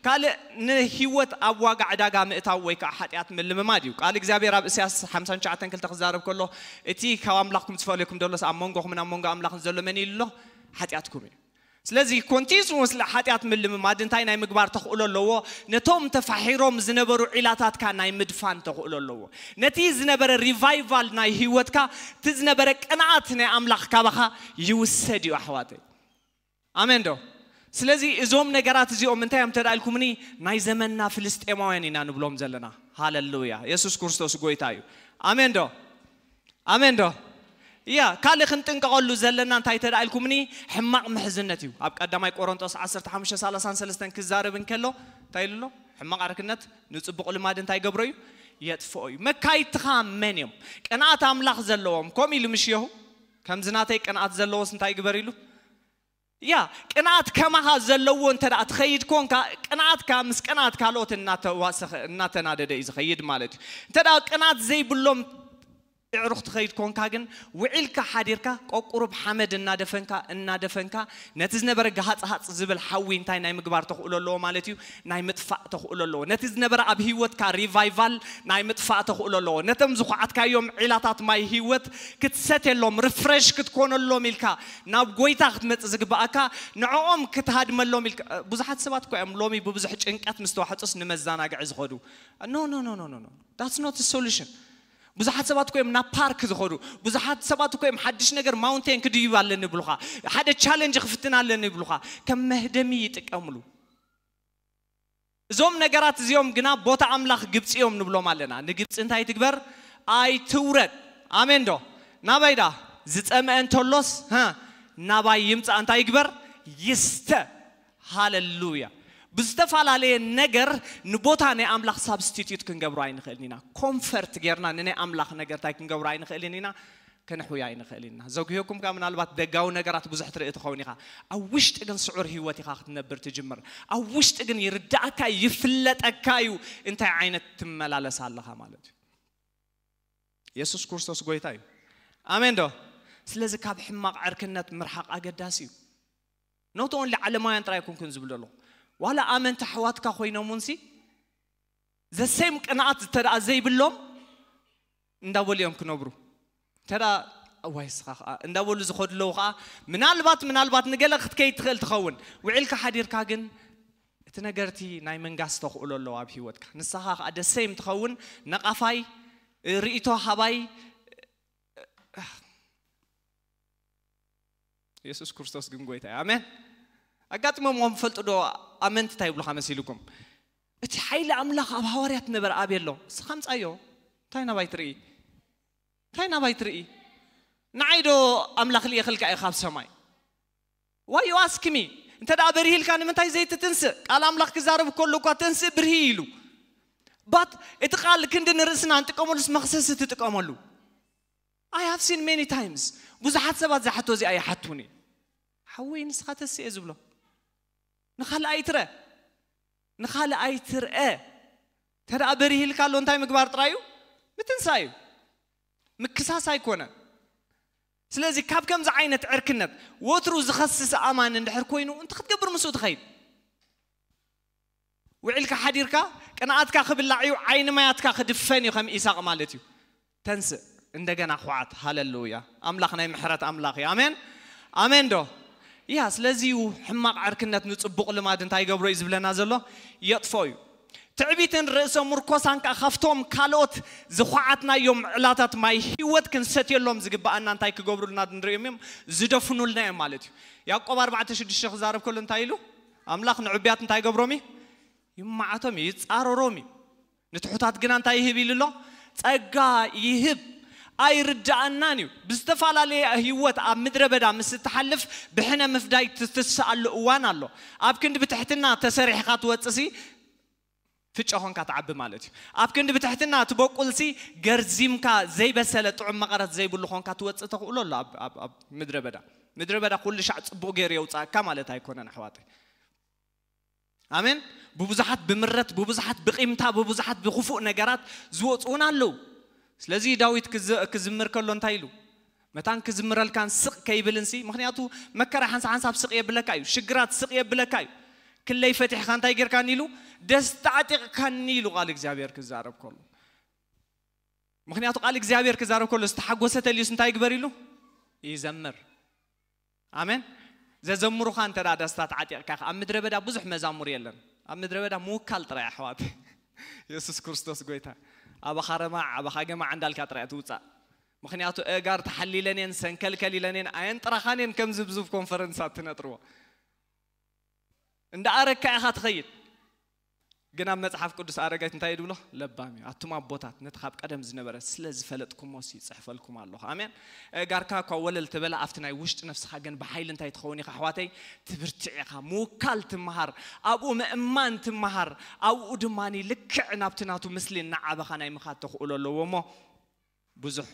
ካልእ ንህይወት ኣብ ዋጋ ዕዳጋ ምእታው ወይ ከዓ ሓጢኣት ምልምማድ እዩ። ቃል እግዚኣብሔር ኣብ እስያስ ሓምሳን ትሽዓተን ክልተ ክዛረብ ከሎ እቲ ካብ ኣምላኽኩም ዝፈልየኩም ደሎስ ኣብ መንጎኹምን ኣብ መንጎ ኣምላኽን ዘሎ መን ኢሉ ኣሎ? ሓጢኣትኩም እዩ። ስለዚ ኮንቲንስወስሊ ሓጢኣት ምልምማድ እንታይ ናይ ምግባር ተኽእሎ ኣለዎ? ነቶም ተፋሒሮም ዝነበሩ ዒላታትካ ናይ ምድፋን ተኽእሎ ኣለዎ። ነቲ ዝነበረ ሪቫይቫል ናይ ህይወትካ እቲ ዝነበረ ቅንኣት ናይ ኣምላኽ ካባኻ ይውሰድ እዩ ኣሕዋተይ። ኣሜን ዶ? ስለዚ እዞም ነገራት እዚኦም እንታይ እዮም ተዳ ኢልኩምኒ ናይ ዘመንና ፍልስጤማውያን ኢና ንብሎም ዘለና። ሃለሉያ። የሱስ ክርስቶስ ጎይታ እዩ። ኣሜን ዶ? ኣሜን ዶ? ያ ካልእ ክንጥንቀቐሉ ዘለና እንታይ ተዳ ኢልኩምኒ ሕማቕ ምሕዝነት እዩ። ኣብ ቀዳማይ ቆሮንጦስ ዓሰርተ ሓሙሽተ ሰላሳን ሰለስተን ክዛረብ እንከሎ እንታይ ኢሉ ኣሎ? ሕማቕ ዕርክነት ንጽቡቕ ልማድ እንታይ ገብሮ እዩ? የጥፍኦ እዩ። መካይድትኻ መን እዮም? ቅንኣት ኣምላኽ ዘለዎም ከምኡ ኢሉ ምሽ የሁ ከምዚ ናተይ ቅንኣት ዘለዎስ እንታይ ግበር ኢሉ ያ ቅንኣት ከማኻ ዘለዎ እንተ ደኣ ትኸይድ ኮንካ ቅንኣትካ ምስ ቅንኣት ካልኦት እናተዋሰኸ እናተናደደ እዩ ዝኸይድ ማለት እዩ። እንተ ደኣ ቅንኣት ዘይብሎም ኣዕሩኽ ትኸይድ ኮንካ ግን ውዒልካ ሓዲርካ ቆቁሩብ ሓመድ እናደፈንካ እናደፈንካ ነቲ ዝነበረ ገሃፅሃፅ ዝብል ሓዊ እንታይ ናይ ምግባር ተኽእሎ ኣለዎ ማለት እዩ። ናይ ምጥፋእ ተኽእሎ ኣለዎ። ነቲ ዝነበረ ኣብ ህይወትካ ሪቫይቫል ናይ ምጥፋእ ተኽእሎ ኣለዎ። ነቶም ዝኹዓትካዮም ዒላታት ማይ ህይወት ክትሰትየሎም ሪፍሬሽ ክትኮነሎም ኢልካ ናብ ጎይታ ክትመጽእ ዝግባኣካ ንዕኦም ክትሃድመሎም ኢልካ። ብዙሓት ሰባት እኮ እዮም ሎሚ ብብዙሕ ጭንቀት ምስ ተዋሕጡስ ንመዘናግዒ ዝኸዱ። No no no no no no that's not solution። ብዙሓት ሰባት እኮ እዮም ናብ ፓርክ ዝኸዱ። ብዙሓት ሰባት እኮ እዮም ሓድሽ ነገር ማውንቴን ክድይብ ኣለኒ ይብሉኻ። ሓደ ቻለንጅ ክፍትን ኣለኒ ይብሉኻ። ከም መህደሚ ይጥቀምሉ። እዞም ነገራት እዚኦም ግና ቦታ ኣምላኽ ግብፂ እዮም ንብሎም ኣለና። ንግብፂ እንታይ ትግበር? ኣይትውረድ። ኣሜን ዶ? ናባይ ዳ ዝፀምአ እንተሎስ ናባይ ይምፃእ እንታይ ይግበር? ይስተ። ሃለሉያ። ብዝተፈላለየ ነገር ንቦታ ናይ ኣምላኽ ሳብስቲትዩት ክንገብሮ ኣይንኽእልን ኢና። ኮንፈርት ጌርና ንናይ ኣምላኽ ነገር እንታይ ክንገብሮ ኣይንኽእልን ኢና? ከነሕውያ ኣይንኽእልን ኢና። ዘጉህየኩም ከኣ ምናልባት ደጋዊ ነገራት ብዙሕ ትርኢ ትኸውን ኢኻ። ኣብ ውሽጢ ግን ስዑር ህይወት ኢኻ ክትነብር ትጅምር። ኣብ ውሽጢ ግን ይርዳእካ ይፍለጠካ እዩ እንታይ ዓይነት ትመላለስ ኣለኻ ማለት እዩ። የሱስ ክርስቶስ ጎይታ እዩ። ኣሜን ዶ? ስለዚ ካብ ሕማቕ ዕርክነት ምርሓቕ ኣገዳሲ እዩ። ኖት ኦንሊ ዓለማውያን ጥራይ ኣይኮንኩን ዝብል ዘለኹ። ዋላ ኣመንቲ ኣሕዋትካ ኮይኖም እውንሲ ዘሴም ቅንኣት እንተ ደኣ ዘይብሎም እንዳበሉ እዮም ክነብሩ። እንተ ደኣ እዋይ እስኻ ኸኣ እንዳበሉ ዝኸዱ ኣለዉ ኸኣ ምናልባት ምናልባት ንገለ ክትከይድ ትኽእል ትኸውን። ውዒልካ ሓዲርካ ግን እቲ ነገር እቲ ናይ ምንጋስ ተኽእሎ ኣለዎ ኣብ ህይወትካ። ንስኻ ኸኣ ደሴም ትኸውን ነቓፋይ ርእይቶ ሃባይ የሱስ ክርስቶስ ግን ጎይታ እዩ። ኣሜን። ኣጋጢሞምዎም ፈልጡ ዶ? ኣመንቲ እንታይ ይብሉኻ መሲልኩም? እቲ ሓይሊ ኣምላኽ ኣብ ሃዋርያት ነበረ ኣበይ ኣሎ? እስኻ ምጻዮ። እንታይ ናባይ ትርኢ? እንታይ ናባይ ትርኢ? ንዓይ ዶ ኣምላኽ ልኢኽልካ እዩ ካብ ሰማይ? Why you ask me? እንተ ደኣ በሪህልካ ንምንታይ ዘይትትንስእ? ቃል ኣምላኽ ክዛረብ ከሎ እኳ ተንስእ ብርሂ ኢሉ። But እቲ ቃል ክንዲ ንርእስና ንጥቀመሉስ መኽሰሲ ትጥቀመሉ። I have seen many times። ብዙሓት ሰባት ዝሓቶ እዚኣ ይሓቱኒ። ሓወይ ንስኻ ተስእ እየ ዝብሎ። ንኻልኣይ ትረ ንኻልኣይ ትርአ። እንተ ደኣ በሪህልካ ኣሎ እንታይ ምግባር ጥራይ እዩ? ምትንሳእ እዩ። ምክሳስ ኣይኮነ። ስለዚ ካብ ከምዚ ዓይነት ዕርክነት ወትሩ ዝኸስስ ኣማኒ እንድሕር ኮይኑ እንታይ ክትገብር ምስኡ ትኸይድ? ውዒልካ ሓዲርካ ቅንኣትካ ክብላዕ እዩ፣ ዓይኒ ማያትካ ክድፈን እዩ ከም ኢሳቕ ማለት እዩ። ተንስእ እንደገና ኹዓት። ሃለሉያ። ኣምላኽ ናይ ምሕረት ኣምላኽ እዩ። ኣሜን ኣሜን ዶ? ያ ስለዚ እዩ ሕማቕ ዕርክነት ንጽቡቕ ልማድ እንታይ ይገብሮ እዩ ዝብለና ዘሎ? የጥፎ እዩ። ትዕቢትን ርእሰ ሙርኮሳን ከኣ ካብቶም ካልኦት ዝኹዓትናዮም ዕላታት ማይ ህይወት ክንሰትየሎም ዝግብኣና እንታይ ክገብሩልና ንርእዮም እዮም? ዝደፍኑልና እዮም ማለት እዩ። ያዕቆብ ኣርባዕተ ሽዱሽተ ክዛረብ ከሎ እንታይ ኢሉ? ኣምላኽ ንዕብያት እንታይ ይገብሮም እዩ? ይመዓቶም እዩ፣ ይጻረሮም እዩ። ንትሑታት ግና እንታይ ይህብ ኢሉ ኣሎ? ጸጋ ይህብ። ኣይርድኣናን እዩ። ብዝተፈላለየ ህይወት ኣብ ምድረ በዳ ምስ እትሓልፍ ብሕነ ምፍዳይ ትትስኣሉ እዋን ኣሎ። ኣብ ክንዲ ብትሕትና ተሰሪሕካ ትወጽሲ ፍጨ ኾንካ ትዓቢ ማለት እዩ። ኣብ ክንዲ ብትሕትና ትበቁልሲ ገርዚምካ ዘይበሰለ ጥዑም መቐረት ዘይብሉ ኾንካ ትወጽእ ተኽእሎ ኣሎ ኣብ- ኣብ ኣብ ምድረ በዳ። ምድረ በዳ ኩሉ ሻዕ ጽቡቕ ገይሩ የውጻእካ ማለት ኣይኮነን ኣሕዋተይ። ኣሜን። ብብዙሓት ብምረት፣ ብብዙሓት ብቂምታ፣ ብብዙሓት ብክፉእ ነገራት ዝወፁ እውን ኣለዉ። ስለዚ ዳዊት ክዝ- ክዝምር ከሎ እንታይ ኢሉ? መታን ክዝምረልካን ስቕ ከይብልን ሲ፣ ምኽንያቱ መከራ ሓንሳ ሓንሳብ ስቕ የብለካ እዩ፣ ሽግራት ስቕ የብለካ እዩ። ክለይ ፈቲሕካ እንታይ ጌርካኒ ኢሉ? ደስታ ዓጢቕካኒ ኢሉ ቃል እግዚኣብሔር ክዛረብ ከሎ። ምኽንያቱ ቃል እግዚኣብሔር ክዛረብ ከሎ ዝተሓጎሰ ተልዩስ እንታይ ይግበር ኢሉ? ይዘምር። ኣሜን። ዘዘምሩኻ እንተ ደኣ ደስታ ተዓጢቕካ ኢኻ። ኣብ ምድረ በዳ ብዙሕ መዛሙር የለን። ኣብ ምድረ በዳ ምውካል ጥራይ ኣሕዋት። የሱስ ክርስቶስ ጎይታ። ኣባኻ ረማዕ ኣባኻ ገማዕ እንዳልካ ጥራይ ትውጻእ። ምኽንያቱ እጋር ተሓሊለን እየን ሰንከልከል ኢለን እየን ኣየን ጥራኻን እየን ከምዚ ብዙብ ኮንፈረንሳት ትነጥርዎ። እንዳ ኣረካ ኢኻ ትኸይድ። ግን ኣብ መጽሓፍ ቅዱስ ኣረጋይት እንታይ ይድብሎ? ለባም እዩ። ኣቱም ኣቦታት ነቲ ካብ ቀደም ዝነበረ ስለ ዝፈለጥኩሞ ሲ ይጽሕፈልኩም ኣለኹ። ኣሜን። ጋርካ እኳ ወለል ተበላ ኣብቲ ናይ ውሽጢ ነፍስኻ ግን ብሓይሊ እንታይ ትኸውን ኢኻ ኣሕዋተይ? ትብርትዕ ኢኻ። ምውካል ትመሃር፣ ኣብኡ ምእማን ትመሃር፣ ኣብኡ ድማ ልክዕ ናብቲ ናቱ ምስሊ እናዓበኻ ናይ ምኻድ ተኽእሎ ኣለዎ እሞ ብዙሕ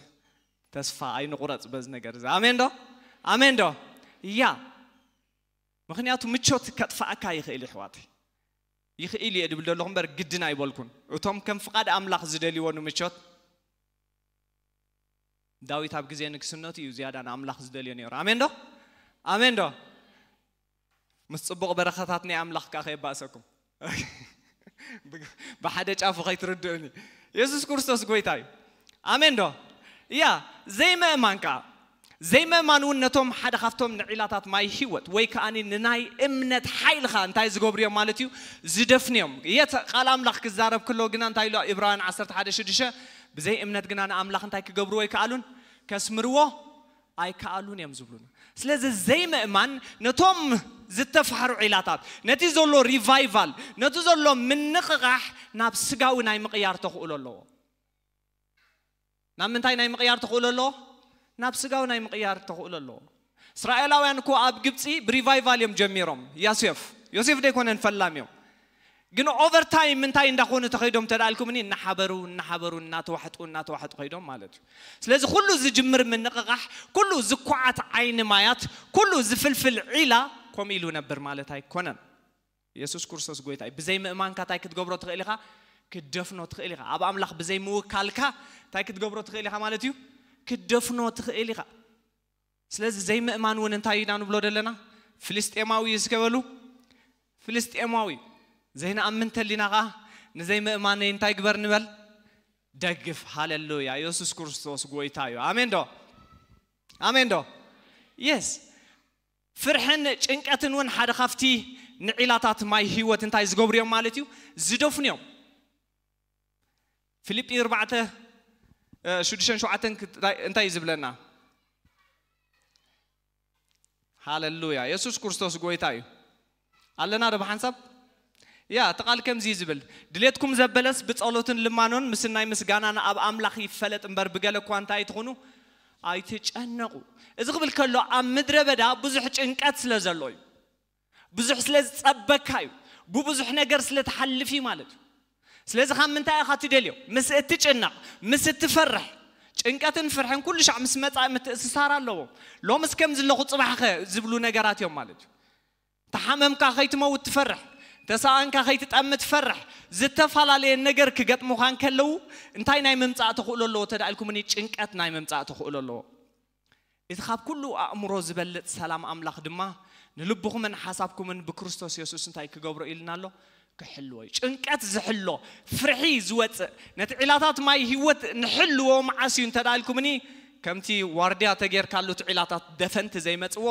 ተስፋ ኣይንቑረጽ በዚ ነገር እዚ። ኣሜን ዶ? ኣሜን ዶ? ያ ምኽንያቱ ምቾት ከጥፍኣካ ይኽእል ይሕዋት ይኽእል እየ ድብል ዘለኹ እምበር ግድን ኣይበልኩን። እቶም ከም ፍቓድ ኣምላኽ ዝደልይዎ ንምቾት ዳዊት ኣብ ግዜ ንግስነቱ እዩ ዝያዳ ንኣምላኽ ዝደልዮ ነይሩ። ኣሜን ዶ? ኣሜን ዶ? ምስ ጽቡቕ በረኸታት ናይ ኣምላኽ ከኣ ከየባእሰኩም። ብሓደ ጫፉ ከይትርድእኒ። የሱስ ክርስቶስ ጎይታ እዩ። ኣሜን ዶ? ያ ዘይምእማን ከኣ ዘይምእማን እውን ነቶም ሓደ ካብቶም ንዒላታት ማይ ህይወት ወይ ከኣ ንናይ እምነት ሓይልኻ እንታይ ዝገብሩ እዮም ማለት እዩ? ዝደፍኑ እዮም። የት ቃል ኣምላኽ ክዛረብ ክሎ ግና እንታይ ኢሎ? ዕብራውያን ዓሰርተ ሓደ ሽዱሽተ ብዘይ እምነት ግና ንኣምላኽ እንታይ ክገብርዎ ኣይከኣሉን? ከስምርዎ ኣይከኣሉን እዮም ዝብሉና። ስለዚ ዘይምእማን ነቶም ዝተፋሕሩ ዒላታት ነቲ ዘሎ ሪቫይቫል ነቲ ዘሎ ምንቕቓሕ ናብ ስጋዊ ናይ ምቕያር ተኽእሎ ኣለዎ። ናብ ምንታይ ናይ ምቕያር ተኽእሎ ኣለዎ? ናብ ስጋዊ ናይ ምቕያር ተኽእሎ ኣለዎ። እስራኤላውያን እኮ ኣብ ግብፂ ብሪቫይቫል እዮም ጀሚሮም። ያስዮፍ ዮሴፍ ደይኮነን ፈላም እዮም። ግን ኦቨርታይም እንታይ እንዳኾኑ ተኸይዶም ተዳልኩምኒ እናሓበሩ እናሓበሩ እናተዋሕጡ እናተዋሕጡ ከይዶም ማለት እዩ። ስለዚ ኩሉ ዝጅምር ምንቕቓሕ ኩሉ ዝኳዓት ዓይኒ ማያት ኩሉ ዝፍልፍል ዒላ ከምኡ ኢሉ ነብር ማለት ኣይኮነን። የሱስ ክርስቶስ ጎይታ እዩ። ብዘይ ምእማንካ እንታይ ክትገብሮ ትኽእል ኢኻ? ክትደፍኖ ትኽእል ኢኻ። ኣብ ኣምላኽ ብዘይ ምውካልካ እንታይ ክትገብሮ ትኽእል ኢኻ ማለት እዩ? ክትደፍኖ ትኽእል ኢኻ። ስለዚ ዘይምእማን እውን እንታይ ኢና ንብሎ ዘለና? ፍልስጤማዊ እዩ እስከ በሉ። ፍልስጤማዊ ዘይንኣምን ተሊና ኸዓ ንዘይምእማነይ እንታይ ግበር ንበል? ደግፍ። ሃለሉያ። የሱስ ክርስቶስ ጎይታ እዩ። ኣሜን ዶ? ኣሜን ዶ? የስ። ፍርሕን ጭንቀትን እውን ሓደ ካብቲ ንዒላታት ማይ ህይወት እንታይ ዝገብሩ እዮም ማለት እዩ? ዝደፍኑ እዮም። ፊልጲ ኣርባዕተ ሽዱሽተን ሸውዓተን እንታይ እዩ ዝብለና? ሃለሉያ። የሱስ ክርስቶስ ጎይታ እዩ። ኣለና ዶ ብሓንሳብ? ያ እቲ ቃል ከምዚ እዩ ዝብል፣ ድሌትኩም ዘበለስ ብጸሎትን ልማኖን ምስናይ ምስጋናን ኣብ ኣምላኽ ይፈለጥ እምበር ብገለ እኳ እንታይ ትኹኑ ኣይትጨነቑ። እዚ ክብል ከሎ ኣብ ምድረ በዳ ብዙሕ ጭንቀት ስለ ዘሎ እዩ። ብዙሕ ስለ ዝጸበካ እዩ። ብብዙሕ ነገር ስለ ትሓልፍ እዩ ማለት እዩ። ስለዚ ካብ ምንታይ ኢኻ ትደልዮ? ምስ እትጭነቕ፣ ምስ እትፈርሕ። ጭንቀትን ፍርሕን ኩሉ ሻዕ ምስ መጻኢ ምትእስሳር ኣለዎም። ሎምስ ከምዚ ኣለኹ ጽባሕኸ ዝብሉ ነገራት እዮም ማለት እዩ። ተሓመምካ ከይትመውት ትፈርሕ፣ ተሰኣንካ ከይትጠሚ ትፈርሕ። ዝተፈላለየ ነገር ክገጥሙኻ እንከለዉ እንታይ ናይ ምምጻእ ተኽእሎ ኣለዎ ተዳኢልኩምኒ? ጭንቀት ናይ ምምጻእ ተኽእሎ ኣለዎ። እቲ ካብ ኩሉ ኣእምሮ ዝበልጽ ሰላም ኣምላኽ ድማ ንልብኹምን ሓሳብኩምን ብክርስቶስ የሱስ እንታይ ክገብሮ ኢልና ኣሎ? ክሕልዎ እዩ። ጭንቀት ዝሕሎ፣ ፍርሒ ዝወጽእ፣ ነቲ ዒላታት ማይ ህይወት ንሕልዎ መዓስ እዩ እንተ ደኣ ኢልኩምኒ፣ ከምቲ ዋርድያ ተጌርካሉ እቲ ዒላታት ደፈንቲ ዘይመጽዎ፣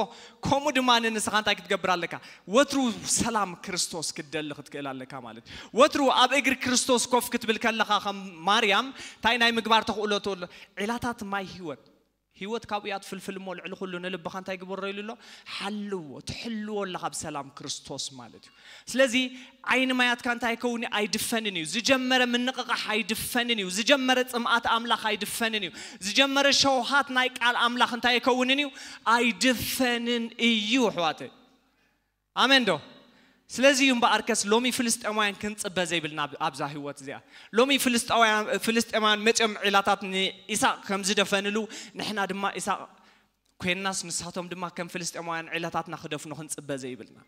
ከምኡ ድማ ንስኻ እንታይ ክትገብር ኣለካ? ወትሩ ሰላም ክርስቶስ ክትደሊ ክትክእል ኣለካ ማለት እዩ። ወትሩ ኣብ እግሪ ክርስቶስ ኮፍ ክትብል ከለኻ ከም ማርያም እንታይ ናይ ምግባር ተኽእሎ ትህሉ? ዒላታት ማይ ህይወት ህይወት ካብኡ እያ ትፍልፍል እሞ ልዕሊ ኩሉ ንልብኻ እንታይ ግበሮ ኢሉ ኣሎ? ሓልዎ፣ ትሕልዎ ኣለኻ ብሰላም ክርስቶስ ማለት እዩ። ስለዚ ዓይኒ ማያትካ እንታይ ይከውን እዩ? ኣይድፈንን እዩ። ዝጀመረ ምንቕቓሕ ኣይድፈንን እዩ። ዝጀመረ ጽምኣት ኣምላኽ ኣይድፈንን እዩ። ዝጀመረ ሸውሃት ናይ ቃል ኣምላኽ እንታይ ይከውንን እዩ? ኣይድፈንን እዩ ኣሕዋተይ። ኣሜን ዶ? ስለዚ እዩ እምበኣርከስ ሎሚ ፍልስጤማውያን ክንጽበ ዘይብልና ኣብ- ኣብዛ ህይወት እዚኣ። ሎሚ ፍልስጤማውያን ፍልስጤማውያን መጺኦም ዒላታት ንኢሳቅ ከም ዝደፈንሉ ንሕና ድማ ኢሳቅ ኮይንናስ ንሳቶም ድማ ከም ፍልስጤማውያን ዒላታትና ክደፍኑ ክንጽበ ዘይብልና።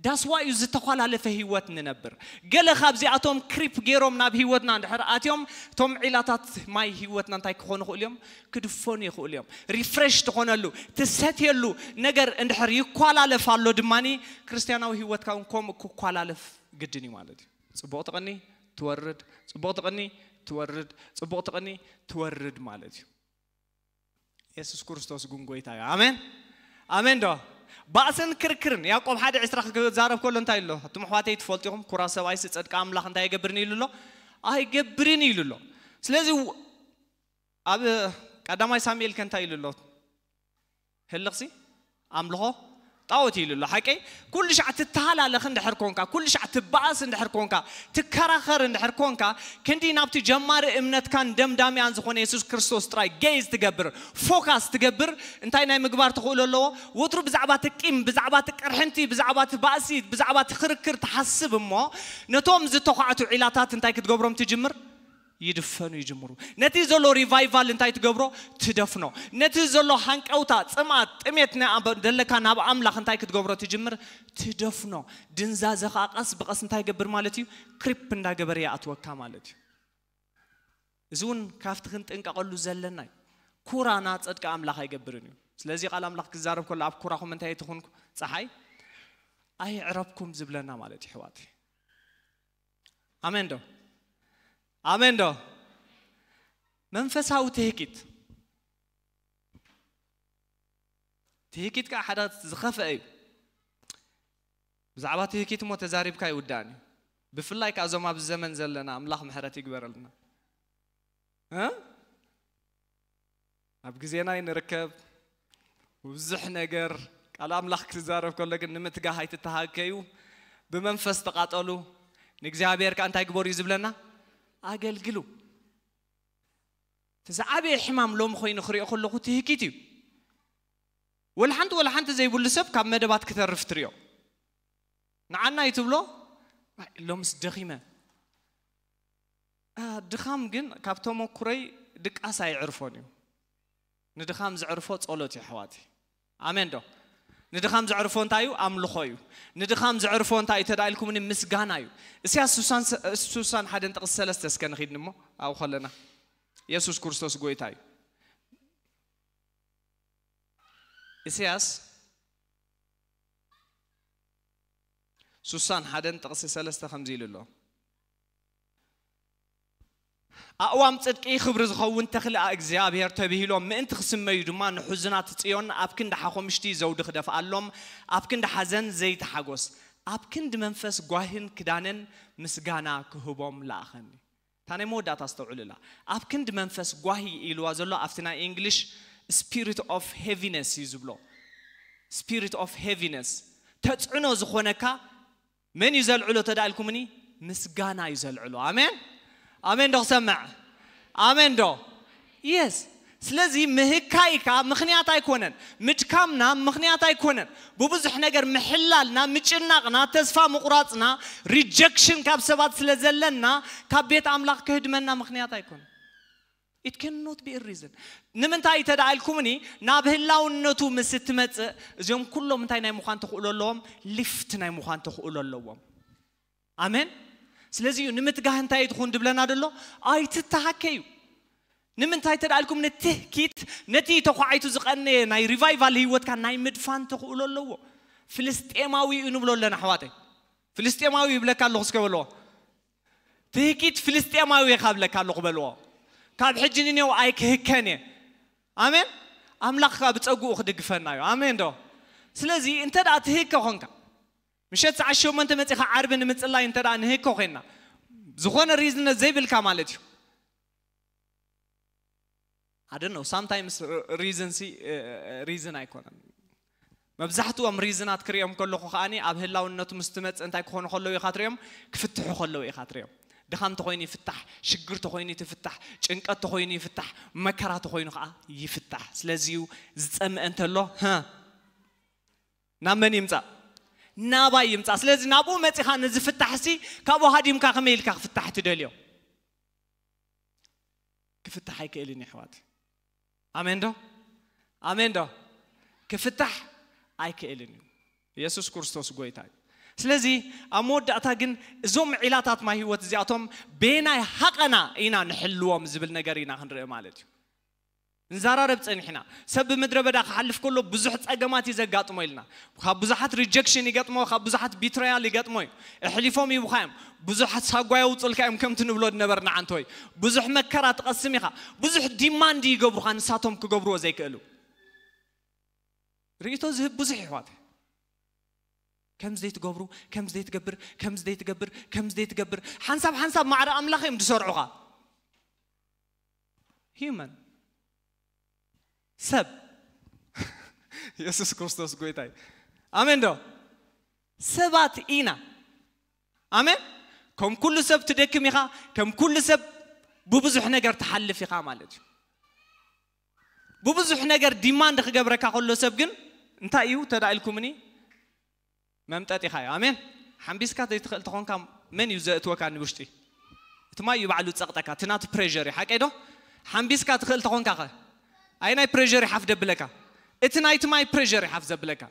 ዳስዋ እዩ ዝተኳላለፈ ህይወት ንነብር። ገለ ካብዚኣቶም ክሪፕ ገይሮም ናብ ህይወትና እንድሕር ኣትዮም እቶም ዒላታት ማይ ህይወትና እንታይ ክኾኑ ይኽእሉ እዮም? ክድፈኑ ይኽእሉ እዮም። ሪፍሬሽ ትኾነሉ ትሰትየሉ ነገር እንድሕር ይኳላለፍ ኣሎ ድማኒ ክርስቲያናዊ ህይወትካ እውን ከምኡ ክኳላለፍ ግድን እዩ ማለት እዩ። ጽቡቕ ትቕኒ ትወርድ፣ ጽቡቕ ትቕኒ ትወርድ፣ ጽቡቕ ትቕኒ ትወርድ ማለት እዩ። የሱስ ክርስቶስ ግን ጎይታ እዩ። ኣሜን ኣሜን ዶ? ባእስን ክርክርን ያዕቆብ ሓደ ዕስራ ክዛረብ ከሎ እንታይ ኣሎ? እቶም ኣሕዋተይ ትፈልጡ ኢኹም። ኩራ ሰብኣይስ ጽድቂ ኣምላኽ እንታይ ኣይገብርን ኢሉ ኣሎ? ኣይገብርን ኢሉ ኣሎ። ስለዚ ኣብ ቀዳማይ ሳሙኤል ከ እንታይ ኢሉ ኣሎ? ህልኽሲ ኣምልኾ ጣዖት ኢሉ ኣሎ። ሓቀይ? ኩሉ ሻዕ ትተሃላለኽ እንድሕር ኮንካ፣ ኩሉ ሻዕ ትበኣስ እንድሕር ኮንካ፣ ትከራኸር እንድሕር ኮንካ፣ ክንዲ ናብቲ ጀማሪ እምነትካን ደምዳሚያን ዝኾነ የሱስ ክርስቶስ ጥራይ ገይዝ ትገብር፣ ፎካስ ትገብር፣ እንታይ ናይ ምግባር ተኽእሎ ኣለዎ? ወትሩ ብዛዕባ እቲ ቂም፣ ብዛዕባ እቲ ቅርሕንቲ፣ ብዛዕባ እቲ ባእሲ፣ ብዛዕባ እቲ ክርክር ትሓስብ እሞ ነቶም ዝተዃዕቱ ዒላታት እንታይ ክትገብሮም ትጅምር? ይድፈኑ ይጅምሩ። ነቲ ዘሎ ሪቫይቫል እንታይ ትገብሮ? ትደፍኖ። ነቲ ዘሎ ሃንቀውታ፣ ጽምኣት፣ ጥሜት ና- ደለካ ናብ ኣምላኽ እንታይ ክትገብሮ ትጅምር? ትደፍኖ። ድንዛዘ ኸዓ ቀስ ብቐስ እንታይ ገብር ማለት እዩ? ክሪፕ እንዳገበረ ይኣትወካ ማለት እዩ። እዚ እውን ካብቲ ክንጥንቀቐሉ ዘለና እዩ። ኩራና ጽድቂ ኣምላኽ ኣይገብርን እዩ። ስለዚ ቃል ኣምላኽ ክዛረብ ከሎ ኣብ ኩራኹም እንታይ ኣይትኹንኩ? ጸሓይ ኣይዕረብኩም ዝብለና ማለት እዩ ኣሕዋተይ። ኣሜን ዶ? ኣሜን ዶ? መንፈሳዊ ትህኪት ትህኪት ከዓ ሓደ ዝኸፍአ እዩ። ብዛዕባ ትህኪት እሞ ተዛሪብካ ኣይውዳእን እዩ። ብፍላይ ከዓ እዞም ኣብዚ ዘመን ዘለና ኣምላኽ ምሕረት ይግበረልና። እ? ኣብ ግዜና ንርከብ ብዙሕ ነገር ቃል ኣምላኽ ክዛረብ ከሎ ግን ንምትጋህ ኣይትተሃከዩ። ብመንፈስ ተቓጠሉ። ንእግዚኣብሔር ከዓ እንታይ ግበሩ እዩ ዝብለና? ኣገልግሉ። እቲ ዝዓበየ ሕማም ሎሚ ኮይኑ ክሪኦ ከለኹ ትህኪት እዩ። ወላ ሓንቲ ወላ ሓንቲ ዘይብሉ ሰብ ካብ መደባት ክተርፍ ትሪኦ። ንዓና እዩ ትብሎ? ኣይ፣ ሎምስ ደኺመ። አ፣ ድኻም ግን ካብ ተመኩረይ ድቃስ ኣይዕርፎን እዩ። ንድኻም ዘዕርፎ ጸሎት እዩ ኣሕዋቲ። ኣሜን ዶ? ንድኻም ዘዕርፎ እንታይ እዩ? ኣምልኾ እዩ። ንድኻም ዘዕርፎ እንታይ እዩ ተዳኢልኩምኒ? ምስጋና እዩ። እስያስ ሱሳን ሱሳን ሓደን ጥቕሲ ሰለስተ እስከ ንኺድ እሞ ኣብኡ ከለና የሱስ ክርስቶስ ጎይታ እዩ። እስያስ ሱሳን ሓደን ጥቕሲ ሰለስተ ከምዚ ኢሉ ኣሎ። ኣእዋም ጽድቂ ክብሪ ዝኸውን ተኽሊ እግዚኣብሔር ተብሂሎም ምእንቲ ክስመዩ ድማ ንሕዙናት ጽዮን ኣብ ክንዲ ሓኾምሽቲ ዘውዲ ክደፍኣሎም ኣብ ክንዲ ሓዘን ዘይተሓጎስ ኣብ ክንዲ መንፈስ ጓህን ክዳንን ምስጋና ክህቦም ለኣኸኒ። እታ ናይ መወዳእታ ኣስተውዕሉላ። ኣብ ክንዲ መንፈስ ጓሂ ኢልዋ ዘሎ ኣብቲ ናይ English spirit of heaviness እዩ ዝብሎ። Spirit of heaviness ተጽዕኖ ዝኾነካ መን እዩ ዘልዕሎ ተዳልኩምኒ? ምስጋና እዩ ዘልዕሎ። ኣሜን ኣሜን ዶ ክሰምዕ? ኣሜን ዶ? Yes። ስለዚ ምህካይካ ምኽንያት ኣይኮነን፣ ምድካምና ምኽንያት ኣይኮነን። ብብዙሕ ነገር ምሕላልና፣ ምጭናቕና፣ ተስፋ ምቑራፅና፣ ሪጀክሽን ካብ ሰባት ስለ ዘለና ካብ ቤት ኣምላኽ ክህድመና ምኽንያት ኣይኮነን። It cannot be a reason። ንምንታይ ተደኣ ኢልኩምኒ፣ ናብ ህላውነቱ ምስ እትመጽእ እዚኦም ኩሎም እንታይ ናይ ምዃን ተኽእሎ ኣለዎም? ሊፍት ናይ ምዃን ተኽእሎ ኣለዎም። ኣሜን። ስለዚ እዩ ንምትጋህ እንታይ ትኹን ድብለና ደሎ? ኣይትተሃከዩ። ንምንታይ ተደኣ ኢልኩም ንትህኪት ነቲ ተኳዒቱ ዝቐነየ ናይ ሪቫይቫል ህይወትካ ናይ ምድፋን ተኽእሎ ኣለዎ። ፍልስጤማዊ እዩ ንብሎ ኣለና ኣሕዋተይ። ፍልስጤማዊ ይብለካ ኣለኹ እስከ በልዎ። ትህኪት ፍልስጤማዊ እየ ካብ ለካ ኣለኹ በልዎ። ካብ ሕጂ ንኔው ኣይክህከን እየ። ኣሜን። ኣምላኽ ካብ ጸጉኡ ክድግፈና እዩ። ኣሜን ዶ? ስለዚ እንተ ደኣ ትህከ ኾንካ፣ ምሸት ሰዓት ሸሞንተ መጺኻ ዓርቢ ንምጽላይ እንተ ደኣ ንህከ ኮይና፣ ዝኾነ ሪዝነት ዘይብልካ ማለት እዩ። ኣደነው ሳምታይምስ ሪዝን ሲ ሪዝን ኣይኮነን። መብዛሕትኦም ሪዝናት ክሪኦም ከለኹ ከኣኒ ኣብ ህላውነቱ ምስ ትመጽእ እንታይ ክኾኑ ከለዉ ኢኻ ትሪኦም? ክፍትሑ ከለዉ ኢኻ ትሪኦም። ድኻም ተኾይኑ ይፍታሕ፣ ሽግር ተኾይኑ ትፍታሕ፣ ጭንቀት ተኾይኑ ይፍታሕ፣ መከራ ተኾይኑ ከዓ ይፍታሕ። ስለዚ እዩ ዝጸምአ እንተሎ፣ ሀ፣ ናብ መን ይምጻእ? ናባይ ይምጻእ። ስለዚ ናብኡ መጺኻ ንዝፍታሕሲ ካብኡ ሃዲምካ ከመይ ኢልካ ክፍታሕ ትደልዮ? ክፍታሕ ኣይክእልን እዩ ኣሕዋት። ኣሜን ዶ? ኣሜን ዶ? ክፍታሕ ኣይክእልን እዩ። የሱስ ክርስቶስ ጎይታ እዩ። ስለዚ ኣብ መወዳእታ ግን እዞም ዒላታት ማይ ህይወት እዚኣቶም በየናይ ሃቐና ኢና ንሕልዎም ዝብል ነገር ኢና ክንርኢ ማለት እዩ። ንዘራረብ ጸኒሕና። ሰብ ብምድረ በዳ ክሓልፍ ከሎ ብዙሕ ጸገማት እዩ ዘጋጥሞ ኢልና። ካብ ብዙሓት ሪጀክሽን ይገጥሞ፣ ካብ ብዙሓት ቢትራያል ይገጥሞ እዩ። ኣሕሊፎም ይህቡኻ እዮም። ብዙሓት ሳጓ የውፅልካ እዮም ከምቲ ንብሎ ዝነበርና ዓንተወይ። ብዙሕ መከራ ትቐስም ኢኻ። ብዙሕ ዲማንድ ይገብሩኻ ንሳቶም ክገብርዎ ዘይክእሉ። ርእይቶ ዝህብ ብዙሕ ይሕዋት። ከም ዘይትገብሩ፣ ከም ዘይትገብር፣ ከም ዘይትገብር፣ ከም ዘይትገብር። ሓንሳብ ሓንሳብ ማዕረ ኣምላኽ እዮም ዝሰርዑኻ። ሂውመን ሰብ የሱስ ክርስቶስ ጎይታ እዩ። ኣሜን ዶ? ሰባት ኢና። ኣሜን። ከም ኩሉ ሰብ ትደክም ኢኻ፣ ከም ኩሉ ሰብ ብብዙሕ ነገር ትሓልፍ ኢኻ ማለት እዩ። ብብዙሕ ነገር ዲማንድ ክገብረካ ከሎ ሰብ ግን እንታይ እዩ ተዳኢልኩምኒ? መምጠጥ ኢኻ እዩ። ኣሜን። ሓንቢስካ ዘይትኽእል ተኾንካ መን እዩ ዘእትወካ ንውሽጢ? እቲ ማይ እዩ ባዕሉ ጸቕጠካ፣ እቲ ናቱ ፕሬሸር እዩ። ሓቀይ ዶ? ሓንቢስካ ትኽእል ተኾንካ ኸ? ኣይ ናይ ፕሬሸር ይሓፍ ደብለካ? እቲ ናይቲ ማይ ፕሬሸር ይሓፍ ዘብለካ።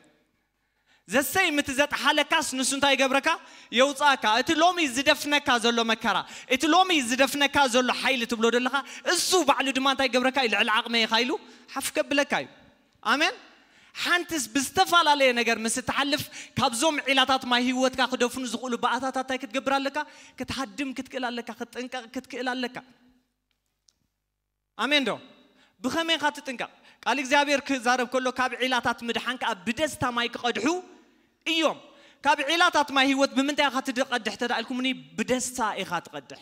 ዘሰይ ምት ዘጥሓለካስ ንሱ እንታይ ይገብረካ? የውጻእካ። እቲ ሎሚ ዝደፍነካ ዘሎ መከራ፣ እቲ ሎሚ ዝደፍነካ ዘሎ ሓይሊ ትብሎ ዘለኻ፣ እሱ ባዕሉ ድማ እንታይ ይገብረካ? ልዕሊ ዓቕመ ኢኻ ኢሉ ሓፍ ከብለካ እዩ። ኣሜን። ሓንትስ ብዝተፈላለየ ነገር ምስ እትሓልፍ ካብዞም ዒላታት ማይ ህይወትካ ክደፍኑ ዝኽእሉ ባእታታት እንታይ ክትገብር ኣለካ? ክትሃድም ክትክእል ኣለካ፣ ክትጥንቀቕ ክትክእል ኣለካ። ኣሜን ዶ? ብኸመይ ኢኻ ትጥንቀቕ? ቃል እግዚኣብሔር ክዛረብ ከሎ ካብ ዒላታት ምድሓን ከኣ ብደስታ ማይ ክቐድሑ እዮም። ካብ ዒላታት ማይ ህይወት ብምንታይ ኢኻ ትቐድሕ ተዳእልኩምኒ? ብደስታ ኢኻ ትቐድሕ።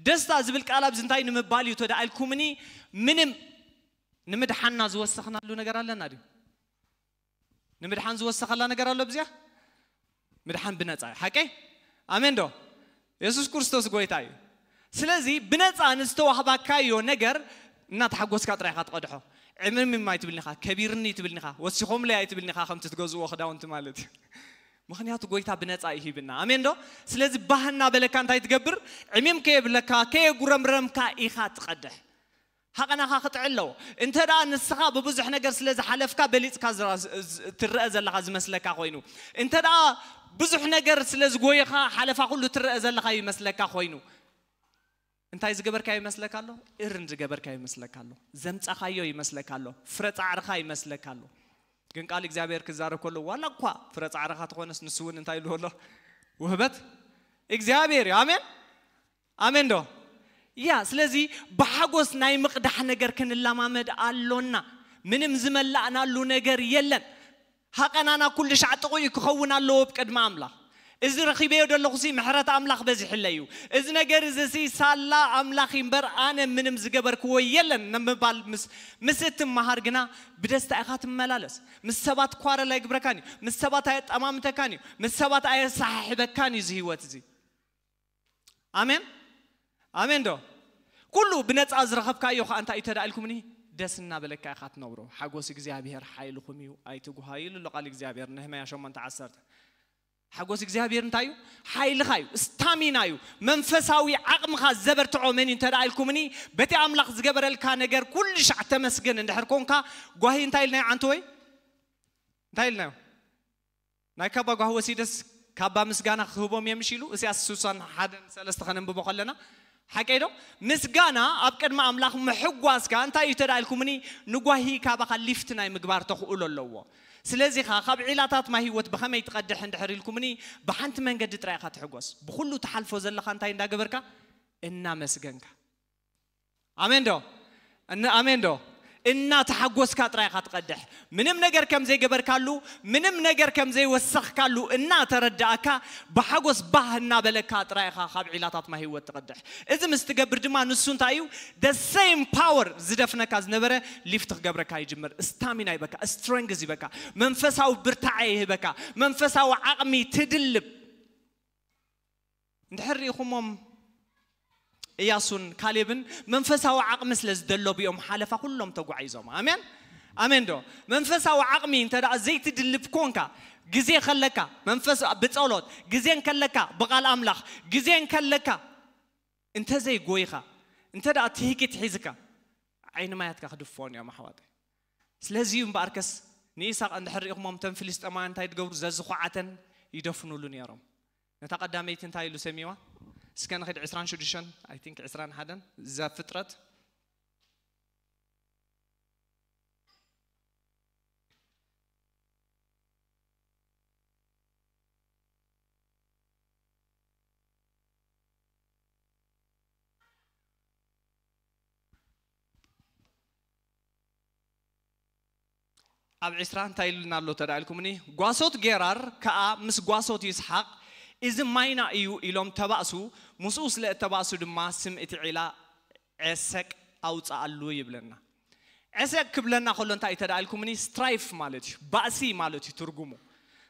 ደስታ ዝብል ቃል ኣብዚ እንታይ ንምባል እዩ ተዳእልኩምኒ? ምንም ንምድሓንና ዝወሰኽናሉ ነገር ኣለና ድዩ? ንምድሓን ዝወሰኸላ ነገር ኣሎ ብዚያ? ምድሓን ብነፃ እዩ። ሓቀይ? ኣሜን ዶ? የሱስ ክርስቶስ ጎይታ እዩ። ስለዚ ብነፃ ንዝተዋህባካዮ ነገር እናተሓጎስካ ጥራይ ኢኻ ትቐድሖ። ዕምምም ኣይትብልኒኻ፣ ከቢርኒ ኣይትብልኒኻ፣ ወሲኾምለይ ኣይትብልኒኻ፣ ከምቲ ትገዝእዎ ክዳውንቲ ማለት እዩ። ምኽንያቱ ጎይታ ብነፃ እዩ ሂብና። ኣሜን ዶ? ስለዚ ባህ እናበለካ እንታይ ትገብር? ዕሚም ከየብለካ፣ ከየጉረምረምካ ኢኻ ትቐድሕ። ሃቐናኻ ክጥዕል ኣለዎ። እንተ ደኣ ንስኻ ብብዙሕ ነገር ስለ ዝሓለፍካ በሊጽካ ዝራ- ዝ- ዝ- ትረአ ዘለኻ ዝመስለካ ኮይኑ፣ እንተ ደኣ ብዙሕ ነገር ስለ ዝጎየኻ ሓለፋ ኩሉ ትረአ ዘለኻ ይመስለካ ኮይኑ፣ እንታይ ዝገበርካዮ ይመስለካ ኣሎ? እርን ዝገበርካዮ ይመስለካ ኣሎ። ዘምጻኻዮ ይመስለካ ኣሎ። ፍረ ጻዕርኻ ይመስለካ ኣሎ። ግን ቃል እግዚኣብሔር ክዛረብ ከሎ ዋላ እኳ ፍረ ጻዕርኻ ተኾነስ ንሱ እውን እንታይ ይብሎ ኣሎ? ውህበት እግዚኣብሔር እዩ። ኣሜን። ኣሜን ዶ? ያ ስለዚ ብሓጎስ ናይ ምቕዳሕ ነገር ክንለማመድ ኣሎና። ምንም ዝመላእናሉ ነገር የለን። ሃቐናና ኩሉ ሻዕ ጥቑይ ክኸውን ኣለዎ ኣብ ቅድሚ ኣምላኽ። እዚ ረኺበዮ ዘለኹሲ ምሕረት ኣምላኽ በዚሕለይ እዩ። እዚ ነገር እዚ ሲ ሳላ ኣምላኽ እምበር ኣነ ምንም ዝገበርክዎ የለን ንምባል ምስ ምስ እትመሃር ግና ብደስታ ኢኻ ትመላለስ። ምስ ሰባት ኳረል ኣይግብረካን እዩ። ምስ ሰባት ኣየጠማምተካን እዩ። ምስ ሰባት ኣየሰሓሕበካን እዩ እዚ ህይወት እዚ። ኣሜን ኣሜን ዶ? ኩሉ ብነፃ ዝረኸብካዮ ከዓ እንታይ እዩ ተዳኢልኩምኒ? ደስ እናበለካ ኢኻ ትነብሮ። ሓጎስ እግዚኣብሔር ሓይልኹም እዩ፣ ኣይትጉሃዩ ኢሉ ኣሎ ቃል እግዚኣብሔር፣ ነህምያ ሸሞንተ ዓሰርተ። ሓጎስ እግዚኣብሔር እንታይ እዩ? ሓይልኻ እዩ፣ ስታሚና እዩ። መንፈሳዊ ዓቕምኻ ዘበርትዖ መን እዩ እንተ ደኣ ኢልኩምኒ፣ በቲ ኣምላኽ ዝገበረልካ ነገር ኩሉ ሻዕ ተመስገን እንድሕር ኮንካ፣ ጓሂ እንታይ ኢልናዮ ዓንተወይ? እንታይ ኢልናዮ? ናይ ካባ ጓሂ ወሲደስ ካባ ምስጋና ክህቦም እዮም ምሽ ኢሉ? እስያስ ስሳን ሓደን ሰለስተ ከነንብቦ ከለና ሓቀይ ዶ? ምስጋና ኣብ ቅድሚ ኣምላኽ ምሕጓስካ እንታይ እዩ ተዳ ኢልኩምኒ? ንጓሂ ካባኻ ሊፍት ናይ ምግባር ተኽእሎ ኣለዎ። ስለዚ ኸ ካብ ዒላታት ማይ ህይወት ብኸመይ ትቐድሕ እንድሕር ኢልኩምኒ? ብሓንቲ መንገዲ ጥራይ ኢኻ ትሕጎስ። ብኹሉ ትሓልፎ ዘለኻ እንታይ እንዳገበርካ? እናመስገንካ። ኣሜን ዶ? እነ ኣሜን ዶ? እናተሓጎስካ ጥራይ ኢኻ ትቐድሕ። ምንም ነገር ከም ዘይገበርካሉ፣ ምንም ነገር ከም ዘይወሰኽካሉ እናተረዳእካ፣ ብሓጎስ ባህ እናበለካ ጥራይ ኢኻ ካብ ዒላታት ማይ ህይወት ትቐድሕ። እዚ ምስ ትገብር ድማ ንሱ እንታይ እዩ? The same power ዝደፍነካ ዝነበረ ሊፍት ክገብረካ ይጅምር። ስታሚና ይበካ፣ ስትረንግዝ ይበካ፣ መንፈሳዊ ብርታዐ ይህበካ፣ መንፈሳዊ ዓቕሚ ትድልብ። እንድሕር ርኢኹሞም እያሱን ካሌብን መንፈሳዊ ዓቕሚ ስለ ዝደለቡ እዮም ሓለፋ ኩሎም ተጓዒዞም። ኣሜን ኣሜን ዶ? መንፈሳዊ ዓቕሚ እንተ ደኣ ዘይትድልብ ኮንካ፣ ግዜ ከለካ መንፈስ ብጸሎት፣ ግዜ እንከለካ ብቓል ኣምላኽ፣ ግዜ እንከለካ እንተ ዘይጎይኻ፣ እንተ ደኣ ትህኪት ሒዝካ፣ ዓይኒ ማያትካ ክድፍኦን እዮም ኣሕዋተይ። ስለዚ እዩ እምበኣርከስ ንኢሳቕ እንድሕር ርኢኹሞም እተን ፍልስጤማውያን እንታይ ትገብሩ? ዘዝኹዓተን ይደፍኑሉ ነይሮም። ነታ ቀዳመይቲ እንታይ ኢሉ ሰሚዋ? እስከ ንኺድ ዕስራን ሽዱሽተን፣ I think ዕስራን ሓደን፣ ዘፍጥረት። ኣብ ዕስራ እንታይ ኢሉና ኣሎ ተዳ ኢልኩምኒ? ጓሶት ጌራር ከኣ ምስ ጓሶት ይስሓቅ፣ እዚ ማይና እዩ ኢሎም ተባእሱ። ምስኡ ስለ እተባእሱ ድማ ስም እቲ ዒላ ኤሰቅ ኣውፅኣሉ ይብለና። ኤሰቅ ክብለና ከሎ እንታይ እዩ ተዳ ኢልኩምኒ? ስትራይፍ ማለት እዩ፣ ባእሲ ማለት እዩ ትርጉሙ።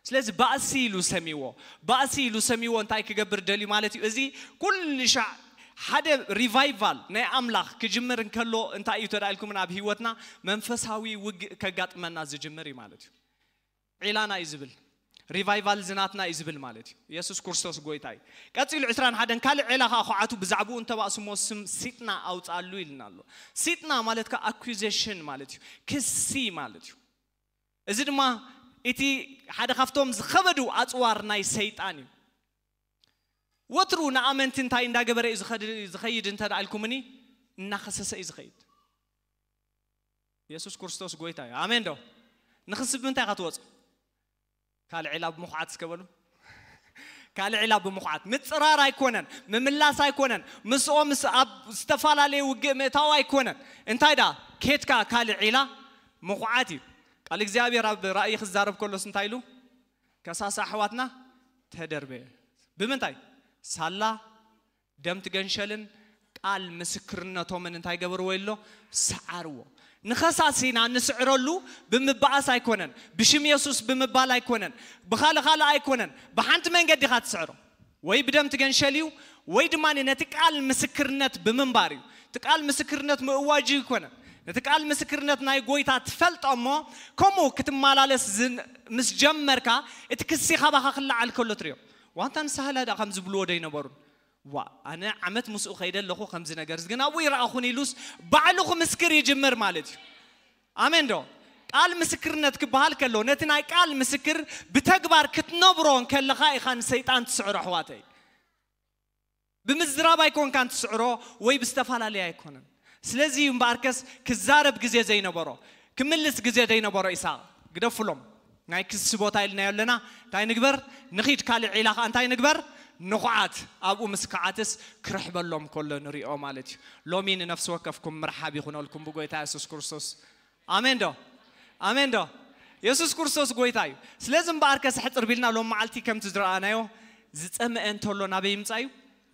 ስለዚ ባእሲ ኢሉ ሰሚዎ። ባእሲ ኢሉ ሰሚዎ እንታይ ክገብር ደልዩ ማለት እዩ? እዚ ኩሉ ሻዕ ሓደ ሪቫይቫል ናይ ኣምላኽ ክጅምር እንከሎ እንታይ እዩ ተዳ ኢልኩምኒ? ኣብ ህይወትና መንፈሳዊ ውግእ ከጋጥመና ዝጅምር እዩ ማለት እዩ። ዒላና እዩ ዝብል። ሪቫይቫል ዝናትና እዩ ዝብል ማለት እዩ። የሱስ ክርስቶስ ጎይታ እዩ። ቀጺሉ ዕስራን ሓደን፣ ካልእ ዒላ ኸኣ ኹዓቱ ብዛዕባኡ እንተባእስሞ ስም ሲጥና ኣውጽኣሉ ኢልና ኣሎ። ሲጥና ማለት ከኣ ኣኩዜሽን ማለት እዩ። ክሲ ማለት እዩ። እዚ ድማ እቲ ሓደ ካብቶም ዝኸበዱ ኣጽዋር ናይ ሰይጣን እዩ። ወትሩ ንኣመንቲ እንታይ እንዳገበረ እዩ ዝኸድ-፣ ዝኸይድ እንተ ደኣ ኢልኩምኒ? እናኸሰሰ እዩ ዝኸይድ። የሱስ ክርስቶስ ጎይታ እዩ። ኣሜን ዶ? ንኽሲ ብምንታይ ኢኻ ትወጾ? ካልእ ዒላ ብምኹዓት እስከ በሉ። ካልእ ዒላ ብምኹዓት። ምጽራር ኣይኮነን፣ ምምላስ ኣይኮነን፣ ምስኦም ምስ-፣ ኣብ ዝተፈላለየ ውግእ ምእታው ኣይኮነን። እንታይ ደኣ? ኬድካ ካልእ ዒላ ምኹዓት እዩ። ቃል እግዚኣብሔር ኣብ ራእይ ክዛረብ ከሎስ እንታይ ኢሉ? ከሳሳ ኣሕዋትና ተደርበየ። ብምንታይ? ሳላ ደም ትገንሸልን ቃል ምስክርነቶምን እንታይ ገበርዎ ኢሎ? ሰዓርዎ። ንኸሳሲና ንስዕረሉ ብምባኣስ ኣይኮነን፣ ብሽም የሱስ ብምባል ኣይኮነን፣ ብኻልእ ካልእ ኣይኮነን። ብሓንቲ መንገዲ ኢኻ ትስዕሮ። ወይ ብደም ትገንሸል እዩ፣ ወይ ድማ ነቲ ቃል ምስክርነት ብምንባር እዩ። እቲ ቃል ምስክርነት ምእዋጅ ኣይኮነን። ነቲ ቃል ምስክርነት ናይ ጎይታ ትፈልጦ እሞ፣ ከምኡ ክትመላለስ ዝን-፣ ምስ ጀመርካ፣ እቲ ክሲ ካባኻ ክለዓል ከሎ ትርእዮ። ዋንታ ንስሃላ ደኣ ከም ዝብልዎ ዶ ኣይነበሩን? ዋ፣ ኣነ ዓመት ምስኡ ከይደ ኣለኹ ከምዚ ነገር፣ ግን ኣብኡ ይረኣኹን ኢሉስ ባዕሉ ክምስክር ይጅምር ማለት እዩ። ኣሜን ዶ? ቃል ምስክርነት ክበሃል ከሎ፣ ነቲ ናይ ቃል ምስክር ብተግባር ክትነብሮ እንከለኻ ኢኻ ንሰይጣን ትስዕሮ፣ ኣሕዋተይ። ብምዝራብ ኣይኮንካን ትስዕሮ፣ ወይ ብዝተፈላለየ ኣይኮነን። ስለዚ እዩ እምበኣርከስ ክዛረብ ግዜ ዘይነበሮ፣ ክምልስ ግዜ ዘይነበሮ ኢሳቕ። ግደፉሎም። ናይ ክሲ ቦታ ኢልናዮ ኣለና። እንታይ ንግበር? ንኺድ ካልእ ዒላ ኸኣ እንታይ ንግበር? ንኹዓት። ኣብኡ ምስ ከዓትስ ክርሕበሎም ከሎ ንሪኦ ማለት እዩ። ሎሚ ንነፍሲ ወከፍኩም ምርሓብ ይኹነልኩም ብጎይታ የሱስ ክርስቶስ። ኣሜን ዶ? ኣሜን ዶ? የሱስ ክርስቶስ ጎይታ እዩ። ስለዚ እምበኣርከስ ሕጽር ቢልና ሎም መዓልቲ ከምቲ ዝረኣናዮ ዝጸመአ እንተሎ ናበይ ይምጻእ እዩ?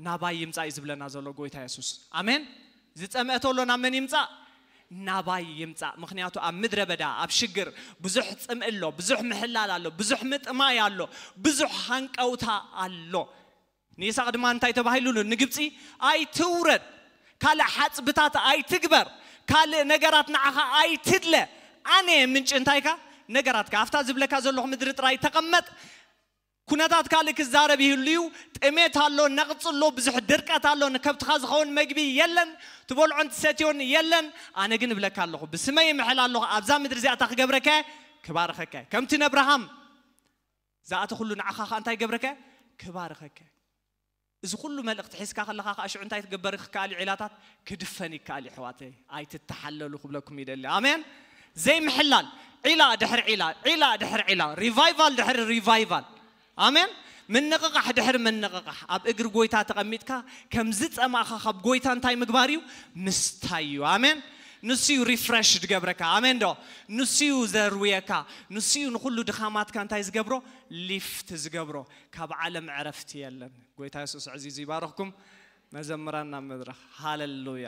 ናባይ ይምጻእ እዩ ዝብለና ዘሎ ጎይታ የሱስ። ኣሜን። ዝጸመአ ተሎ ናብ መን ይምጻእ? ናባይ ይምጻእ። ምኽንያቱ ኣብ ምድረ በዳ፣ ኣብ ሽግር ብዙሕ ጽምኢ ኣሎ፣ ብዙሕ ምሕላል ኣሎ፣ ብዙሕ ምጥማይ ኣሎ፣ ብዙሕ ሃንቀውታ ኣሎ። ንይስሐቅ ድማ እንታይ ተባሂሉሉ? ንግብጺ ኣይትውረድ፣ ካልእ ሓጽብታት ኣይትግበር፣ ካልእ ነገራት ንዓኻ ኣይትድለ። ኣነ ምንጭ እንታይካ? ነገራትካ። ኣብታ ዝብለካ ዘለኹ ምድሪ ጥራይ ተቐመጥ። ኩነታት ካልእ ክዛረብ ይህሉ እዩ። ጥሜት ኣሎ፣ ነቕፂ ኣሎ፣ ብዙሕ ድርቀት ኣሎ፣ ንከብትኻ ዝኸውን መግቢ የለን፣ ትበልዖን ትሰትዮን የለን። ኣነ ግን እብለካ ኣለኹ፣ ብስመይ ይምሕል ኣለኹ፣ ኣብዛ ምድሪ እዚኣታ ክገብረካ እየ፣ ክባርኸካ እየ። ከምቲ ነብርሃም ዝኣተ ኩሉ ንዓኻ ኸኣ እንታይ ገብረካ? ክባርኸካ። እዚ ኩሉ መልእኽቲ ሒዝካ ከለኻ ኸኣ ሽዑ እንታይ ትግበር ክከኣል እዩ? ዒላታት ክድፈን ይከኣል እዩ። ኣሕዋተይ፣ ኣይትተሓለሉ ክብለኩም ይደሊ። ኣሜን። ዘይምሕላል፣ ዒላ ድሕሪ ዒላ፣ ዒላ ድሕሪ ዒላ፣ ሪቫይቫል ድሕሪ ሪቫይቫል። ኣሜን። ምንቕቓሕ ድሕሪ ምንቕቓሕ ኣብ እግሪ ጎይታ ተቐሚጥካ፣ ከምዚ ጸማእኻ ካብ ጎይታ እንታይ ምግባር እዩ? ምስታይ እዩ። ኣሜን። ንሱ እዩ ሪፍረሽ ዝገብረካ። ኣሜን ዶ? ንሱ እዩ ዘርውየካ። ንሱ እዩ ንኹሉ ድኻማትካ እንታይ ዝገብሮ? ሊፍት ዝገብሮ። ካብ ዓለም ዕረፍቲ የለን። ጎይታ የሱስ ዕዚዙ ይባርኽኩም። መዘምራን ናብ መድረኽ። ሃሌሉያ።